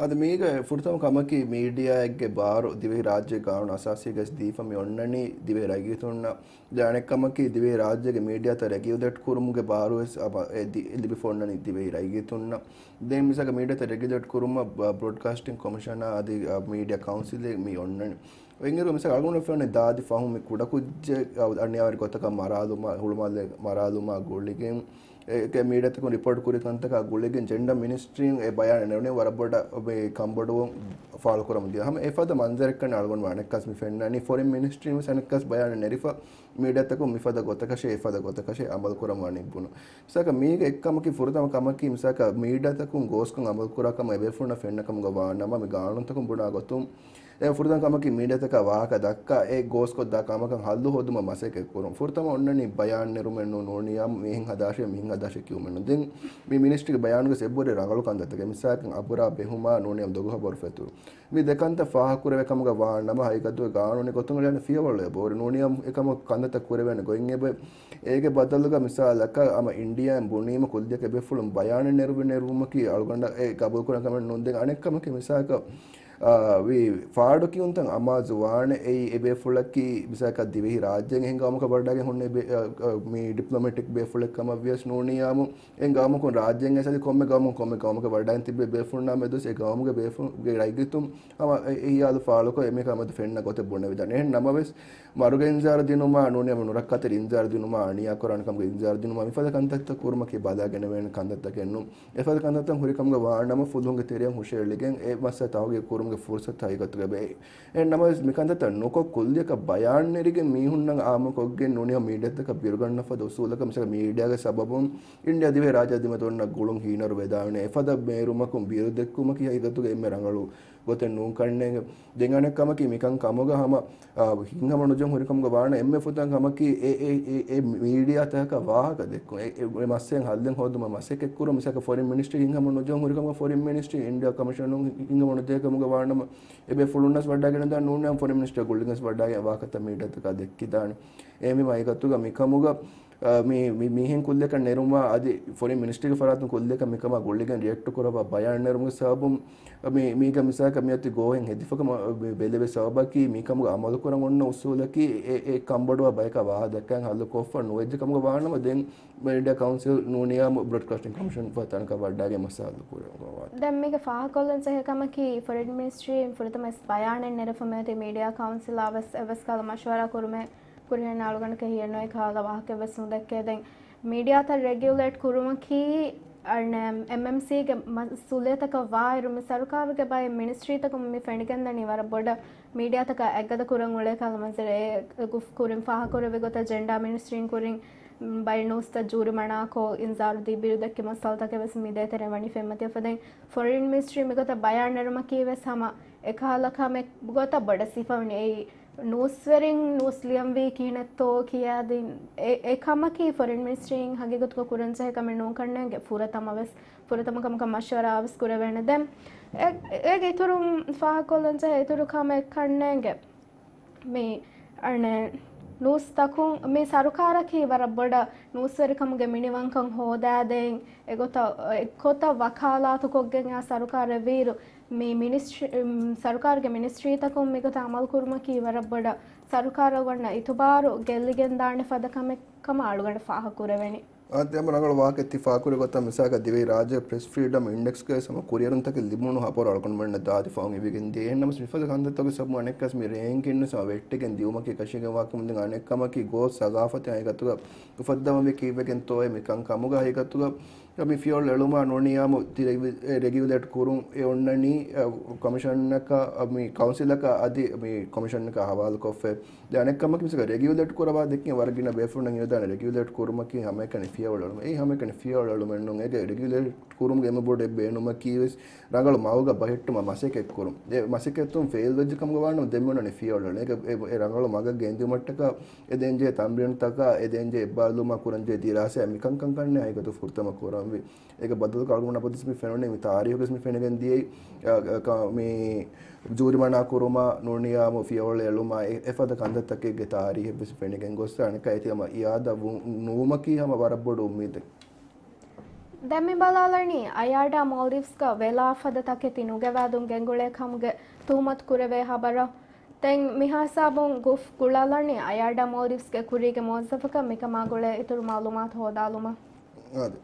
އަދި މީގަ ފުރަތަމަ ކަމަކީ މީޑިއާއެއްގެ ބާރު ދިވެހި ރާއްޖޭގެ ގާނޫނު އަސާސީގައި ދީފަ މި އޮންނަނީ ދިވެހި ރައްޔިތުންނަށް. ދެ އަނެއް ކަމަކީ ދިވެހި ރާއްޖޭގެ މީޑިއާތައް ރެގިއުލޭޓް ކުރުމުގެ ބާރު ވެސް އެ ދި-، ލިބިފަ އޮންނަނީ ދިވެހި ރައްޔިތުންނަށް. ދެން މިސާލަކަށް މީޑިއާތައް ރެގިއުލޭޓް ކުރުމަށް ބް-، ބްރޯޑްކާސްޓިން ކޮމިޝަނާ އަދި، އަ، މީޑިއާ ކައުންސިލެއް މި އޮންނަނީ. އެނގިރު މިސާލަކަށް އަޅުގަނޑު ފެންނަ ދާދި ފަހުން މި ކުޑަކުއްޖެއް އަނިޔާވެރި ގޮތަކަށް މަރާލުމާ، ހުޅުމާލެ މަރާލުމާ ގުޅިގެން، އެ، އެ މީޑިއާތަކުން ރިޕޯޓް ކުރި ކަންތަކާ ގުޅިގެން ޖެންޑާ މިނިސްޓްރީން އެ ބަޔާނެއް ނެރުނީ ވަރަށް ބޮޑަށް މި ކަންބޮޑުވުން ފާޅުކުރަމުން ދިޔަ ހަމަ އެފަދަ މަންޒަރެއްކަން އަޅުގަނޑު އަނެއްކާސް މި ފެންނަނީ. ފޮރިން މިނިސްޓްރީން ވެސް އަނެއްކާސް ބަޔާނެއް ނެރިފަ މީޑިއާތަކުން މިފަދަ ގޮތަކަށޭ، އެފަދަ ގޮތަކަށޭ އަމަލުކުރަން ވަނީ ބުނު. މިސާލަކަށް މީގެ އެއްކަމަކީ ފުރަތަމަ ކަމަކީ މިސާލަކަށް މީޑިއާތަކުން ގޯސްކޮށް އަމަލުކުރާ ކަމަށް އެބޭފުޅުންނަށް ފެންނަ ކަމުގަ ވާ ނަމަ މި ގާނޫނުތަކުން ބުނާ ގޮތުން އެ ފުރަތަމަ ކަމަކީ މީޑިއާތަކާ ވާހަކަ ދައްކާ އެ ގޯސްކޮށްދާ ކަމަކަށް ހައްލު ހޯދުމަށް މަސައްކަތް ކުރުން. ފުރަތަމަ އޮންނަނީ ބަޔާން ނެރުމެއް ނޫ-، ނޫނިޔާ މިހެން ހަދާށޭ، މިހެން ހަދާށޭ ކިޔުމެއް ނޫ. ދެން މި މިނިސްޓްރީގެ ބަޔާނުގަ އެބަހުރި ރަނގަޅު ކަންތައްތަކެއް. މިސާލަކަށް އަބުރާ ބެހުމާ ނޫނިޔާ ދޮގު ހަބަރު ފެތުރު. މި ދެ ކަންތައް ފާހަގަކުރެވޭ ކަމުގަ ވާނަމަ، ހަގީގަތުގަ ގާނޫނީ ގޮތުން އެޅޭނެ ފިޔަވަޅު އެބަހުރި. ނޫނިޔާ އެކަމަކު ކަންތައްތައް ކުރެވޭނެ ގޮތް އެބަ، އޭގެ ބަދަލުގަ މިސާލަކަށް ހަމަ އިންޑިއާއިން ބުނީމަ ކުއްލިއަކަށް އެބޭފުޅުން ބަޔާނެއް ނެރުވި ނެރުވުމަކީ އަޅުގަނޑަށް އެ ގަބޫލުކުރަން ކަމެއް ނޫން. ދެން އަނެއް ކަމަކީ މިސާލަކަށް، އާ، ވީ ފާޑު ކިޔުންތައް އަމާޒު ވާނެ އެއީ އެބޭފުޅަކީ މިސާލަކަށް ދިވެހި ރާއްޖޭގެ އެހެން ގައުމަކަށް ވަޑައިގެން ހުންނެ ބެ-، އާ، އާ، މި ޑިޕްލޮމެޓިކް ބޭފުޅެއް ކަމަށް ވިޔަސް ނޫނިޔާމު އެ ގައުމަކުން ރާއްޖޭގެ އެސަދި ކޮންމެ ގައުމުން ކޮންމެ ގައުމަކަށް ވަޑައިގެން ތިބޭ ބޭފުޅުންނާ މެދުވެސް އެ ގައުމުގެ ބޭފު-، ގެ ރައްޔިތުން ހަމަ އެ-، އެ ހިޔާލު ފާޅުކޮށް އެމީހަކާ މެދު ފެންނަ ގޮތެއް ބުނެވިދާނެ. އެހެން ނަމަވެސް، މަރުގެ އިންޒާރު ދިނުމާ ނޫނީ ނުރައްކާތެރި އިންޒާރު ދިނުމާ އަނިޔާ ކުރާނެ ކަމުގެ އިންޒާރު ދިނުމާ މިފަދަ ކަންތައްތައް ކުރުމަކީ ބަލާގެނެވޭނެ ކަންތައްތަކެއް ނޫން. އެފަދަ ކަންތައްތައް ހުރި ކަމުގަ ވާނަމަ ފުލުހުންގެ ތެރެއަށް ހުށައެޅިގެން އެ މައްސަލަ ތަހުގީގު ކުރުމުގެ ފުރުސަތު ހަގީގަތުގަ އެބަ. އެހެން ނަމަވެސް މިކަންތައްތައް ނުކޮށް ކުއްލިއަކަށް ބަޔާން ނެރިގެން މީހުންނަށް އާއްމުކޮށްގެން ނޫނީ މީޑިއާތަކަށް ބިރުގަންނަ ފަދަ އުސޫލަކަށް މިސާލަކަށް މީޑިއާގެ ސަބަބުން އިންޑިއާ ދިވެހި ރާއްޖެ ދެމެދު އޮންނަ ގުޅުން ހީނަރު ވެދާނެ. އެފަދަ ބޭރުމަކުން ބިރުދެއްކުމަކީ ހަގީގަތުގަ އެންމެ ރަނގަޅު ގޮތެއް ނޫން ކަންނޭނގެ. ދެން އަނެއް ކަމަކީ މިކަން ކަމުގަ ހަމަ، އާ، ހިތްހަމަ ނުޖެހުން ހުރިކަމުގަ ވާނަ އެންމެ ފުރަތަމަ ކަމަކީ އެ، އެ، އެ، އެ މީޑިއާތަކަކަށް ވާހަކަ ދެއްކުން. އެ، އެ، އެ މައްސަލައިން ހައްލެއް ހޯދުމަށް މަސައްކަތް ކުރުން. މިސާލަކަށް ފޮރިން މިނިސްޓްރީ ހިތްހަމަ ނުޖެހުން ހުރިކަމުގަ ފޮރިން މިނިސްޓްރީ އިންޑިއާ ކޮމިޝަނުން ހިތްހަމަ ނުޖެހޭ ކަމުގަ ވާނަމަ އެބޭފުޅުންނަސް ވަޑައިގެން ދާ ނޫން ފޮރިން މިނިސްޓަރ ގުޅިގެން ވަޑައިގެން ވާހަކަތައް މީޑިއާތަކާ ދެއްކިދާނެ. އެހެންވީމަ ހަގީގަތުގަ މިކަމުގަ، އާ، މި، މި، މިހެން ކުއްލިއަކަށް ނެރުމާ އަދި ފޮރިން މިނިސްޓްރީގެ ފަރާތުން ކުއްލިއަކަށް މިކަމާ ގުޅިގެން ރިއެކްޓް ކުރައްވާ ބަޔާން ނެރުމުގެ ސަބަބުން މި، މީގަ މިސާލަކަށް މިއޮތީ ގޯހެއް ހެދިފަކަމަށް ބެލެވޭ ސަބަބަކީ މިކަމުގަ އަމަލުކުރަން އޮންނަ އުސޫލަކީ އެ، އެ ކަންބޮޑުވާ ބަޔަކާ ވާހަކަ ދައްކަން ހައްލު ކޮށްފަ ނުވެއްޖެ ކަމުގަ ވާނަމަ ދެން މީޑިއާ ކައުންސިލް ނޫނިޔާ ބްރޯޑްކާސްޓިން ކޮމިޝަން ފަތާނަކަށް ވަޑައިގެން މައްސަލަ ހައްލު ކުރަން ވާނެ. ދެން މީގެ ފާހަގަކޮށްލަން ޖެހޭ ކަމަކީ ފޮރިން މިނިސްޓްރީން ފުރަތަމަ ވެސް ބަޔާނެއް ނެރެފަ މިއޮތީ މީޑިއާ ކައުންސިލާ ވެސް އެއްވެސް ކަހަލަ މަޝްވަރާ ކުރުމެއް ކުރިހެން އަޅުގަނޑަކަށް ހިޔެއްނުވޭ ކަހަލަ ވާހަކައެއް ވެސް ނުދެއްކޭ. ދެން މީޑިއާތައް ރެގިއުލޭޓް ކުރުމަކީ އަން އެމްއެމްސީގެ މަސްއޫލިއްޔަތަކަށް ވާއިރު މި ސަރުކާރުގެ ބައެއް މިނިސްޓްރީތަކުން މި ފެނިގެންދަނީ ވަރަށް ބޮޑަށް މީޑިއާތަކާ އެއްގަދަ ކުރަން އުޅޭ ކަހަލަ މަންޒަރެއް. އެ ގުފްތު ކުރިން ފާހަގަކުރެއްވި ގޮތަށް ޖެންޑާ މިނިސްޓްރީން ކުރިން ބައެއް ނޫސްތައް ޖޫރިމަނާކޮށް އިންޒާރު ދީ ބިރުދެއްކި މައްސަލަތަކެއް ވެސް މި ދޭތެރޭ ވަނީ ފެންމަތިވެފަ. ދެން ފޮރިން މިނިސްޓްރީ މިގޮތަށް ބަޔާން ނެރުމަކީ ވެސް ހަމަ އެކަހަލަ ކަމެއް ގޮތަށް ބޮޑަށް ސިފަވަނީ. އެއީ ނޫސްވެރިން ނޫސް ލިޔަންވީ ކިހިނެއްތޯ ކިޔާދިން އެ، އެ ކަމަކީ ފޮރިން މިނިސްޓްރީން ހަގީގަތުގަ ކުރަންޖެހޭ ކަމެއް ނޫން ކަންނޭނގެ. ފުރަތަމަ ވެސް، ފުރަތަމަ ކަމަކަށް މަޝްވަރާ ވެސް ކުރެވޭނެ. ދެން އެ، އޭގެ އިތުރުން ފާހަގަކޮށްލަންޖެހޭ އިތުރު ކަމެއް ކަންނޭނގެ. މި އަނެއް ނޫސްތަކުން މި ސަރުކާރަކީ ވަރަށް ބޮޑަށް ނޫސްވެރިކަމުގެ މިނިވަންކަން ހޯދާދޭން އެގޮތަށް، އެއްގޮތަށް ވަކާލާތުކޮށްގެން އާ ސަރުކާރެއް ވީއިރު، މި މިނިސްޓްރީ، ސަރުކާރުގެ މިނިސްޓްރީތަކުން މިގޮތަށް އަމަލު ކުރުމަކީ ވަރަށް ބޮޑަށް ސަރުކާރަށް ވަންނަ އިތުބާރު ގެއްލިގެންދާނެ ފަދަ ކަމެއް ކަމަށް އަޅުގަނޑަށް ފާހަގަކުރެވެނީ. އާދެ، އަމަ ރަނގަޅު ވާހަކައެއް ތި ފާކުރި ގޮތަށް މިސާލަކަށް ދިވެހި ރާއްޖޭ ޕްރެސް ފްރީޑަމް އިންޑެކްސްގައި ހަމަ ކުރިއެރުންތަކެއް ލިބުނު ހަބަރު އަޅުގަނޑުމެންނަށް ދާދި ފަހުން އިވިގެން ދިޔަ. އެހެންނަމަސް މިފަދަ ކަންތައްތަކުގެ ސަބަބުން އަނެއްކާސް މި ރޭންކިން ވެސް ހަމަ ވެއްޓިގެން ދިއުމަކީ ކަށީގެންވާ ކަމުން ދެން އަނެއްކަމަކީ ގޯސް ސަގާފަތެއް ހަގީގަތުގަ އުފައްދަވަންވީ ކީއްވެގެންތޯއޭ މިކަން ކަމުގަ ހަގީގަތުގަ މި ފިޔަވަޅު އެޅުމާ ނޫނިޔާމު ތި ރެގި-، އެ ރެގިއުލޭޓް ކުރުން އެ އޮންނަނީ، އަ، ކޮމިޝަނަކަށް، އަ، މި ކައުންސިލަކަށް އަދި މި ކޮމިޝަނަކަށް ހަވާލުކޮށްފައި. ދެން އަނެއް ކަމަކީ މިސާލަކަށް ރެގިއުލޭޓް ކުރައްވާ ދެއްކި ވަރަށް ގިނަ ބޭފުޅުންނަށް އިނދާނެ ރެގިއުލޭޓް ކުރުމަކީ ހަމައެކަނި ފިޔަވަޅު އެޅުމެއް. އެއީ ހަމައެކަނި ފިޔަވަޅު އެޅުމެއް ނޫން. އޭގެ ރެގިއުލޭޓް ކުރުމުގެ އެންމެ ބޮޑު ބޭނުމަކީ ވެސް ރަނގަޅު މަގުގަ ބަހެއްޓުމަށް މަސައްކަތް ކުރުން. އެ މަސައްކަތުން ފެއިލް ވެއްޖެ ކަމުގަ ވާނަމަ ދެން މި އޮންނަނީ ފިޔަވަޅު އެޅުން. އޭގެ އެ، އެ ރަނގަޅު މަގަށް ގެންދިއުމަށްޓަކާ އެ ދޭންޖެހޭ ތަމްރީނުތަކާ އެ ދޭންޖެހޭ އެއްބާރުލުމާ ކުރަންޖެހޭ ދިރާސާ މިކަންކަން ކަންނޭ ހަގީގަތު ފުރަތަމަ ކުރަންވީ. އޭގެ ބަދަލު އަޅުގަނޑު އަބަދުވެސް މި ފެނުނީ މި ތާރީހުގަސް މި ފެނިގެން ދިޔައީ، އަ، އަ، ކަ-، މި ޖޫރިމަނާ ކުރުމާ ނޫނިޔާމު ފިޔަވަޅު އެޅުމާ އެ، އެފަދަ ކަންތައްތަކެއްގެ ތާރީހެއްވެސް ފެނިގެން ގޮއްސަ އަނެއްކާ އޭތި ހަމަ އިއާދަ ވު-، ނުވުމަކީ ހަމަ ވަރަށް ބޮޑު އުއްމީދެއް. ދެން މި ބަލާލަނީ އަޔާޑާ މޯލްޑިވްސްގަ ވެލާ ފަދަ ތަކެތި ނުގެވާދުން ގެންގުޅޭ ކަމުގެ ތުހުމަތު ކުރެވޭ ހަބަރަށް. ދެން މިހާ ހިސާބުން ގުފް ގުޅާލަނީ އަޔާޑާ މޯލްޑިވްސްގެ ކުރީގެ މުވައްޒަފަކަށް. މިކަމާ ގުޅޭ އިތުރު މައުލޫމާތު ހޯދާލުމަށް. އާދެ.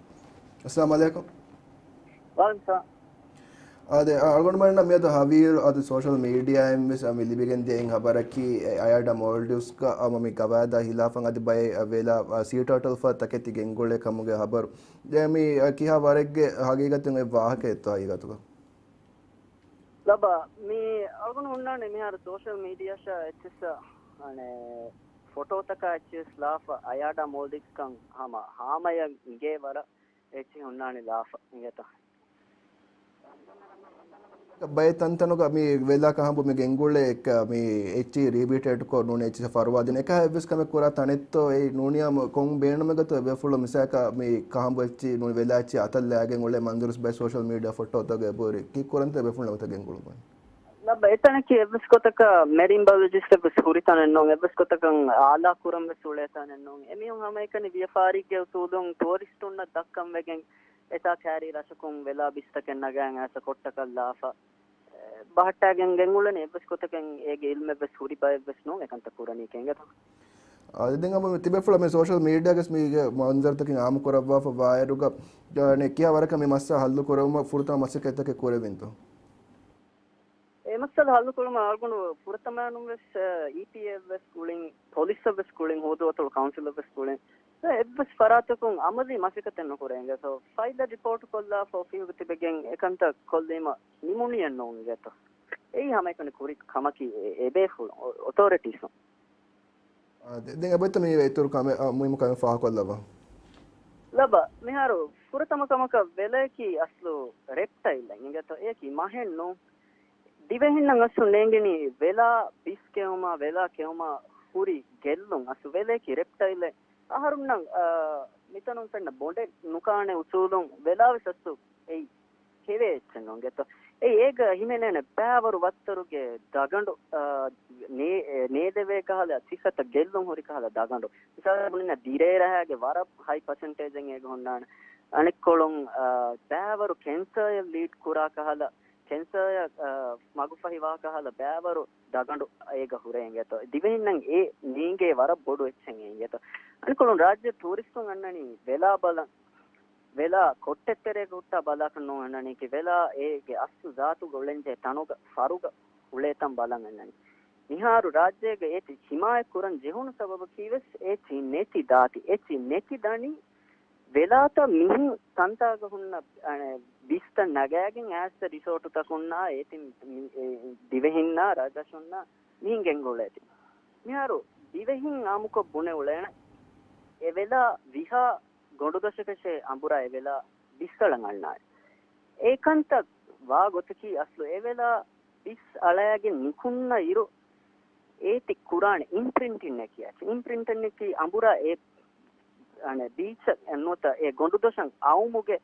އައްސަލާމު ޢަލައިކުމް. ވަޢަލައިކުމް އައްސަލާމް. އާދެ، އަ، އަޅުގަނޑުމެންނަށް މިއަދު ހަވީރު އަދި ސޯޝަލް މީޑިއާއިން ވެސް އަ، މި ލިބިގެން ދިޔައިން ހަބަރަކީ، އެ، އަޔާޑާ މޯލްޑިވްސްގަ ހަމަ މި ގަވާއިދާ ހިލާފަށް އަދި ބައެއް، އަ، ވެލާ، އަ، ސީޓާޓަލްފަ ތަކެތި ގެންގުޅޭ ކަމުގެ ހަބަރު. ދެން މި، އަ، ކިހާ ވަރެއްގެ ހަގީގަތުން އެ ވާހަކައެއްތޯ ހަގީގަތުގަ؟ ލަބާ، މި އަޅުގަނޑު ހުންނާނެ މިހާރު ސޯޝަލް މީޑިއާއަށާ އެއްޗިއްސަށް، އަނެ، ފޮޓޯތަކާ އެއްޗިއްސް ލާފަ އަޔާޑާ މޯލްޑިވްސްކަން ހަމަ ހާމަޔަށް އިނގޭ ވަރަށް އެއްޗެއް ހުންނާނެ ލާފަ އިނގޭތަ؟ ބައެއް ތަންތަނުގަ މި ވެލާ ކަހަނބު މި ގެންގުޅޭ އެއްކަ މި އެއްޗި ރީބިޓޭޓްކޮށް ނޫނީ އެއްޗި ފަރުވާދިން އެކަހަ އެއްވެސް ކަމެއް ކުރާ ތަނެއްތޯ އެއީ ނޫނިޔާ ކޮން ބޭނުމެއްގަތޯ އެބޭފުޅުން މިސާކަށް މި ކަހަނބު އެއްޗި ނޫނީ ވެލާ އެއްޗި އަތަށް ލާގެން އުޅޭ މަންޒަރުސް ބައެއް ސޯޝަލް މީޑިއާ ފޮޓޯތަކުގަ އެބަހުރި ކީއްކުރަންތޯ އެބޭފުޅުން އެގޮތަށް ގެންގުޅުމުން؟ ލައްބަ އެތަނަކީ އެއްވެސް ގޮތަކަށް މެރިން ބަޔޮލޮޖިސްޓް އެއްވެސް ހުރި ތަނެއް ނޫން، އެއްވެސް ގޮތަކަށް އާލާ ކުރަން ވެސް އުޅޭ ތަނެއް ނޫން. އެމީހުން ހަމައެކަނި ވިޔަފާރީގެ އުސޫލުން ޓޫރިސްޓުންނަށް ދައްކަން ވެގެން އެތާ ކައިރީ ރަށަކުން ވެލާ ބިސްތަކެއް ނަގާން އައިސް ކޮށްޓަކަށް ލާފަ، އެ، ބަހައްޓާގެން ގެންގުޅެނީ އެއްވެސް ގޮތަކަށް އޭގެ އިލްމެއްވެސް ހުރި ބައެއްވެސް ނޫން އެކަންތައް ކުރަނީ ކެނގެތަ؟ އާދެ، ދެން އަބަ ތިބޭފުޅަށް މި ސޯޝަލް މީޑިއާގަސް މީގެ މަންޒަރުތަކެއް އާއްމު ކުރައްވާފަ ވާއިރުގަ، އަނެއް ކިހާ ވަރަކަށް މި މައްސަލަ ހައްލު ކުރެވުމަށް ފުރަތަމަ މަސައްކަތްތަކެއް ކުރެވިންތޯ؟ އެ މައްސަލަ ހައްލުކުރުމަށް އަޅުގަނޑު ފުރަތަމައިނުން ވެސް، އެ، އީޕީއޭ ވެސް ގުޅިން، ޕޮލިސްއަށް ވެސް ގުޅިން، ހުޅުދޫއަތޮޅު ކައުންސިލަށް ވެސް ގުޅިން، އެއްވެސް ފަރާތަކުން އަމަލީ މަސައްކަތެއް ނުކުރޭ އިނގޭތޯ. ފައިލްއަށް ރިޕޯޓް ކޮށްލާފަ އޮފީހުގަ ތިބެގެން އެކަންތައް ކޮށްލީމަ ނިމުނިއެއް ނޫން އިނގޭތޯ. އެއީ ހަމައެކަނި ކުރި ކަމަކީ އެ، އެބޭފުޅުން، އޮ-، އޮތޯރިޓީސުން. އާ، ދެ-، ދެން އެބައޮތްތަ މި އިތުރު ކަމެއް، އާ، މުހިއްމު ކަމެއް ފާހަގަކޮށްލައްވާ؟ ލަބާ، މިހާރު ފުރަތަމަ ކަމަކަށް ވެލައަކީ އަސްލު ރެޕްޓައިލެއް އިނގޭތޯ، އެއަކީ މަހެއް ނޫން. ދިވެހިންނަށް އަސްލު ނޭނގެނީ ވެލާ ބިސް ކެއުމާ، ވެލާ ކެއުމާ ހުރި ގެއްލުން. އަސްލު ވެލައަކީ ރެޕްޓައިލެއް. އަހަރުންނަށް، އާ، މިތަނުން ފެންނަ ބޮނޑެއް ނުކާނެ އުސޫލުން ވެލާވެސް އަސްލު އެއީ ކެވޭ އެއްޗެއް ނޫން އިނގޭތޯ. އެއީ އޭގަ ހިމެނޭނެ ބައިވަރު ވައްތަރުގެ ދަގަނޑު، އާ، ނޭ-، އެ، ނޭދެވޭ ކަހަލަ ސިފަތައް ގެއްލުން ހުރި ކަހަލަ ދަގަނޑު. މިސާލަށް ބުނިންނަ ދިރޭ ރަހާގެ ވަރަށް ހައި ޕަސެންޓޭޖެއް އޭގަ ހުންނާނެ. އަނެއްކޮޅުން، އާ، ބައިވަރު ކެންސާއަށް ލީޑް ކުރާ ކަހަލަ، ކެންސާއަށް، އާ، މަގުފަހިވާ ކަހަލަ ބައިވަރު ދަގަނޑު އޭގަ ހުރޭ އިނގޭތޯ. ދިވެހިންނަށް އެ ނޭނގޭ ވަރަށް ބޮޑު އެއްޗެއް އިނގޭތޯ. އަނެއްކޮޅުން ރާއްޖެ ޓޫރިސްޓުން އަންނަނީ ވެލާ ބަލަން. ވެލާ ކޮއްޓެއްތެރޭގަ ހުއްޓާ ބަލާކަށް ނޫން އަންނަނީކީ، ވެލާ އޭގެ އަސްލު ޒާތުގަ އުޅެންޖެހޭ ތަނުގަ ފަރުގަ އުޅޭތަން ބަލަން އަންނަނީ. މިހާރު ރާއްޖޭގަ އޭތި ހިމާޔަތް ކުރަން ޖެހުނު ސަބަބަކީ ވެސް އޭތި ނެތި ދާތި، އޭތި ނެތި ދަނީ ވެލާތައް މިހިން ތަންތާގަ ހުންނަ، އަނެ، ބިސްތައް ނަގާގެން އައިސް ރިސޯޓުތަކުންނާ އޭތި މި-، އެ، ދިވެހިންނާ ރަށްރަށުންނާ މިހިން ގެންގުޅޭތި. މިހާރު ދިވެހިން އާއްމުކޮށް ބުނެ އުޅޭނެ. އެވެލާ ވިހާ ގޮނޑުދޮށަކަށޭ އަނބުރާ އެވެލާ ބިސްއަޅަން އަންނާނެ. އެކަންތައް ވާ ގޮތަކީ އަސްލު އެވެލާ ބިސް އަޅައިގެން ނިކުންނަ އިރު އޭތި ކުރާނެ އިމްޕްރިންޓިންއެއް ކިޔާ. އިމްޕްރިންޓިންއެއް ކީ އަނބުރާ އެ، އަނެ، ބީޗަށް ނުވަތަ އެ ގޮނޑުދޮށަށް އައުމުގެ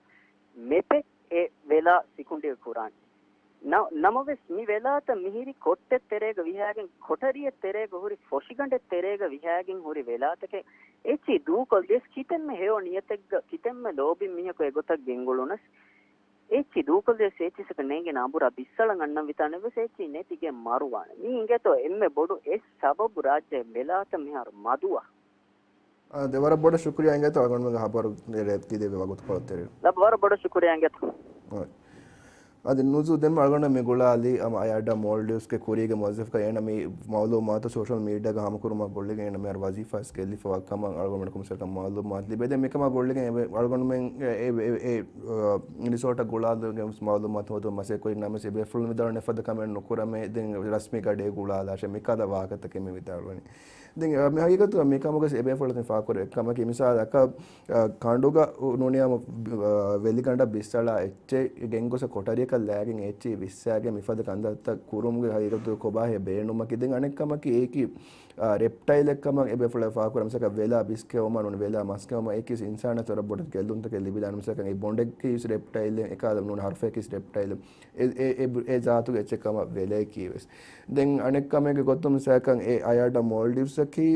މެޕެއް އެ ވެލާ ސިކުނޑިއަށް ކުރާނެ. ނަ-، ނަމަވެސް މި ވެލާތައް މިހިރީ ކޮއްޓެއް ތެރޭގަ ވިހާގެން، ކޮޓަރިއެއް ތެރޭގަ ހުރި، ފޮށިގަނޑެއް ތެރޭގަ ވިހާގެން ހުރި ވެލާތަކެއް. އެއްޗިހި ދޫކޮށްލިޔަސް ކިތަންމެ ހެޔޮ ނިޔަތެއްގަ ކިތަންމެ ލޯބިން މީހަކު އެގޮތަށް ގެންގުޅުނަސް، އެއްޗިހި ދޫކޮށްލިޔަސް އެއްޗިހިސަކަށް ނޭނގޭނެ އަނބުރާ ބިސްއަޅަން އަންނަން ވިތާނެ ވެސް އެއްޗިހި ނެތިގެން މަރުވާނެ. މީ އިނގޭތޯ އެންމެ ބޮޑު އެއް ސަބަބު ރާއްޖޭ ވެލާތައް މިހާރު މަދުވާ. އާ، ދެ ވަރަށް ބޮޑަށް ޝުކުރިޔާ އިނގޭތޯ އަޅުގަނޑުމެންގެ ހަބަރު ރޭ ކިޔޭ ވަގުތުކޮޅަށް ތެރޭ. ލައްބަ ވަރަށް ބޮޑަށް ޝުކުރިޔާ އިނގޭތޯ. އާ. އަދި ނުޒޫ ދެން އަޅުގަނޑު މި ގުޅާލީ އަމަ އަޔާޑާ މޯލްޑިވްސްގެ ކުރީގެ މުވައްޒަފަކަށް އޭނަ މި މައުލޫމާތު ސޯޝަލް މީޑިއާގަ ހާމަކުރުމާ ގުޅިގެން އޭނަ މިހާރު ވަޒީފާ ގެއްލިފަވާ ކަމަށް އަޅުގަނޑު ކޮމިސަކަށް މައުލޫމާތު ލިބޭ. ދެން މިކަމާ ގުޅިގެން އެ، އަޅުގަނޑުމެން އެ، އެ، އެ، އެ، އ، ރިސޯޓަށް ގުޅާލުގެ މައުލޫމާތު ހޯދުމަށް މަސައްކަތް ކުރި ނަމަވެސް އެބޭފުޅުން ވިދާޅުވި އެފަދަ ކަމެއް ނުކުރަމޭ. ދެން ރަސްމީ ގަޑޭ ގުޅާލާށޭ މިކަހަލަ ވާހަކަތަކެއް މި ވިދާޅުވަނީ. ދެން، އަ، މި ހަގީގަތުގަ މި ކަމުގަ އެބޭފުޅުން ފާކުރެއް ކަމަކީ މިސާލަކަށް، އަ، ކަނޑުގަ ނޫނީ އަ، ވެލިގަނޑަށް ބިސްއަޅާ އެއްޗެއް ގެންގޮސް ކޮޓަރިއަކަށް ލާގެން އެއްޗެއް ބިސްއައިގެން މިފަދަ ކަންތައްތައް ކުރުމުގެ ހަގީގަތުގަ ކޮބާހޭ ބޭނުމަކީ. ދެން އަނެއް ކަމަކީ އެއީކީ، އަ، ރެޕްޓައިލެއް ކަމަށް އެބޭފުޅާ ފާކުރަން މިސާލަކަށް ވެލާ ބިސް ކެއުމާ ނޫނީ ވެލާ މަސް ކެއުމާ އެއީކީ އިންސާނާ ތަރަށް ބޮޑަށް ގެއްލުންތަކެއް ލިބިދާނެ. މިސާލަކަށް އެ ބޮނޑެއްގެ އިސް ރެޕްޓައިލެއް އެކަހަލަ ނޫނީ ހަރުފައިގެ އިސް ރެޕްޓައިލެއް އެ، އެ، އެ، އެ ޒާތުގެ އެއްޗެއް ކަމަށް ވެލައި ކީވެސް. ދެން އަނެއް ކަމެއްގެ ގޮތުން މިސާލަކަށް އެ އަޔާޑާ މޯލްޑިވްސްއަކީ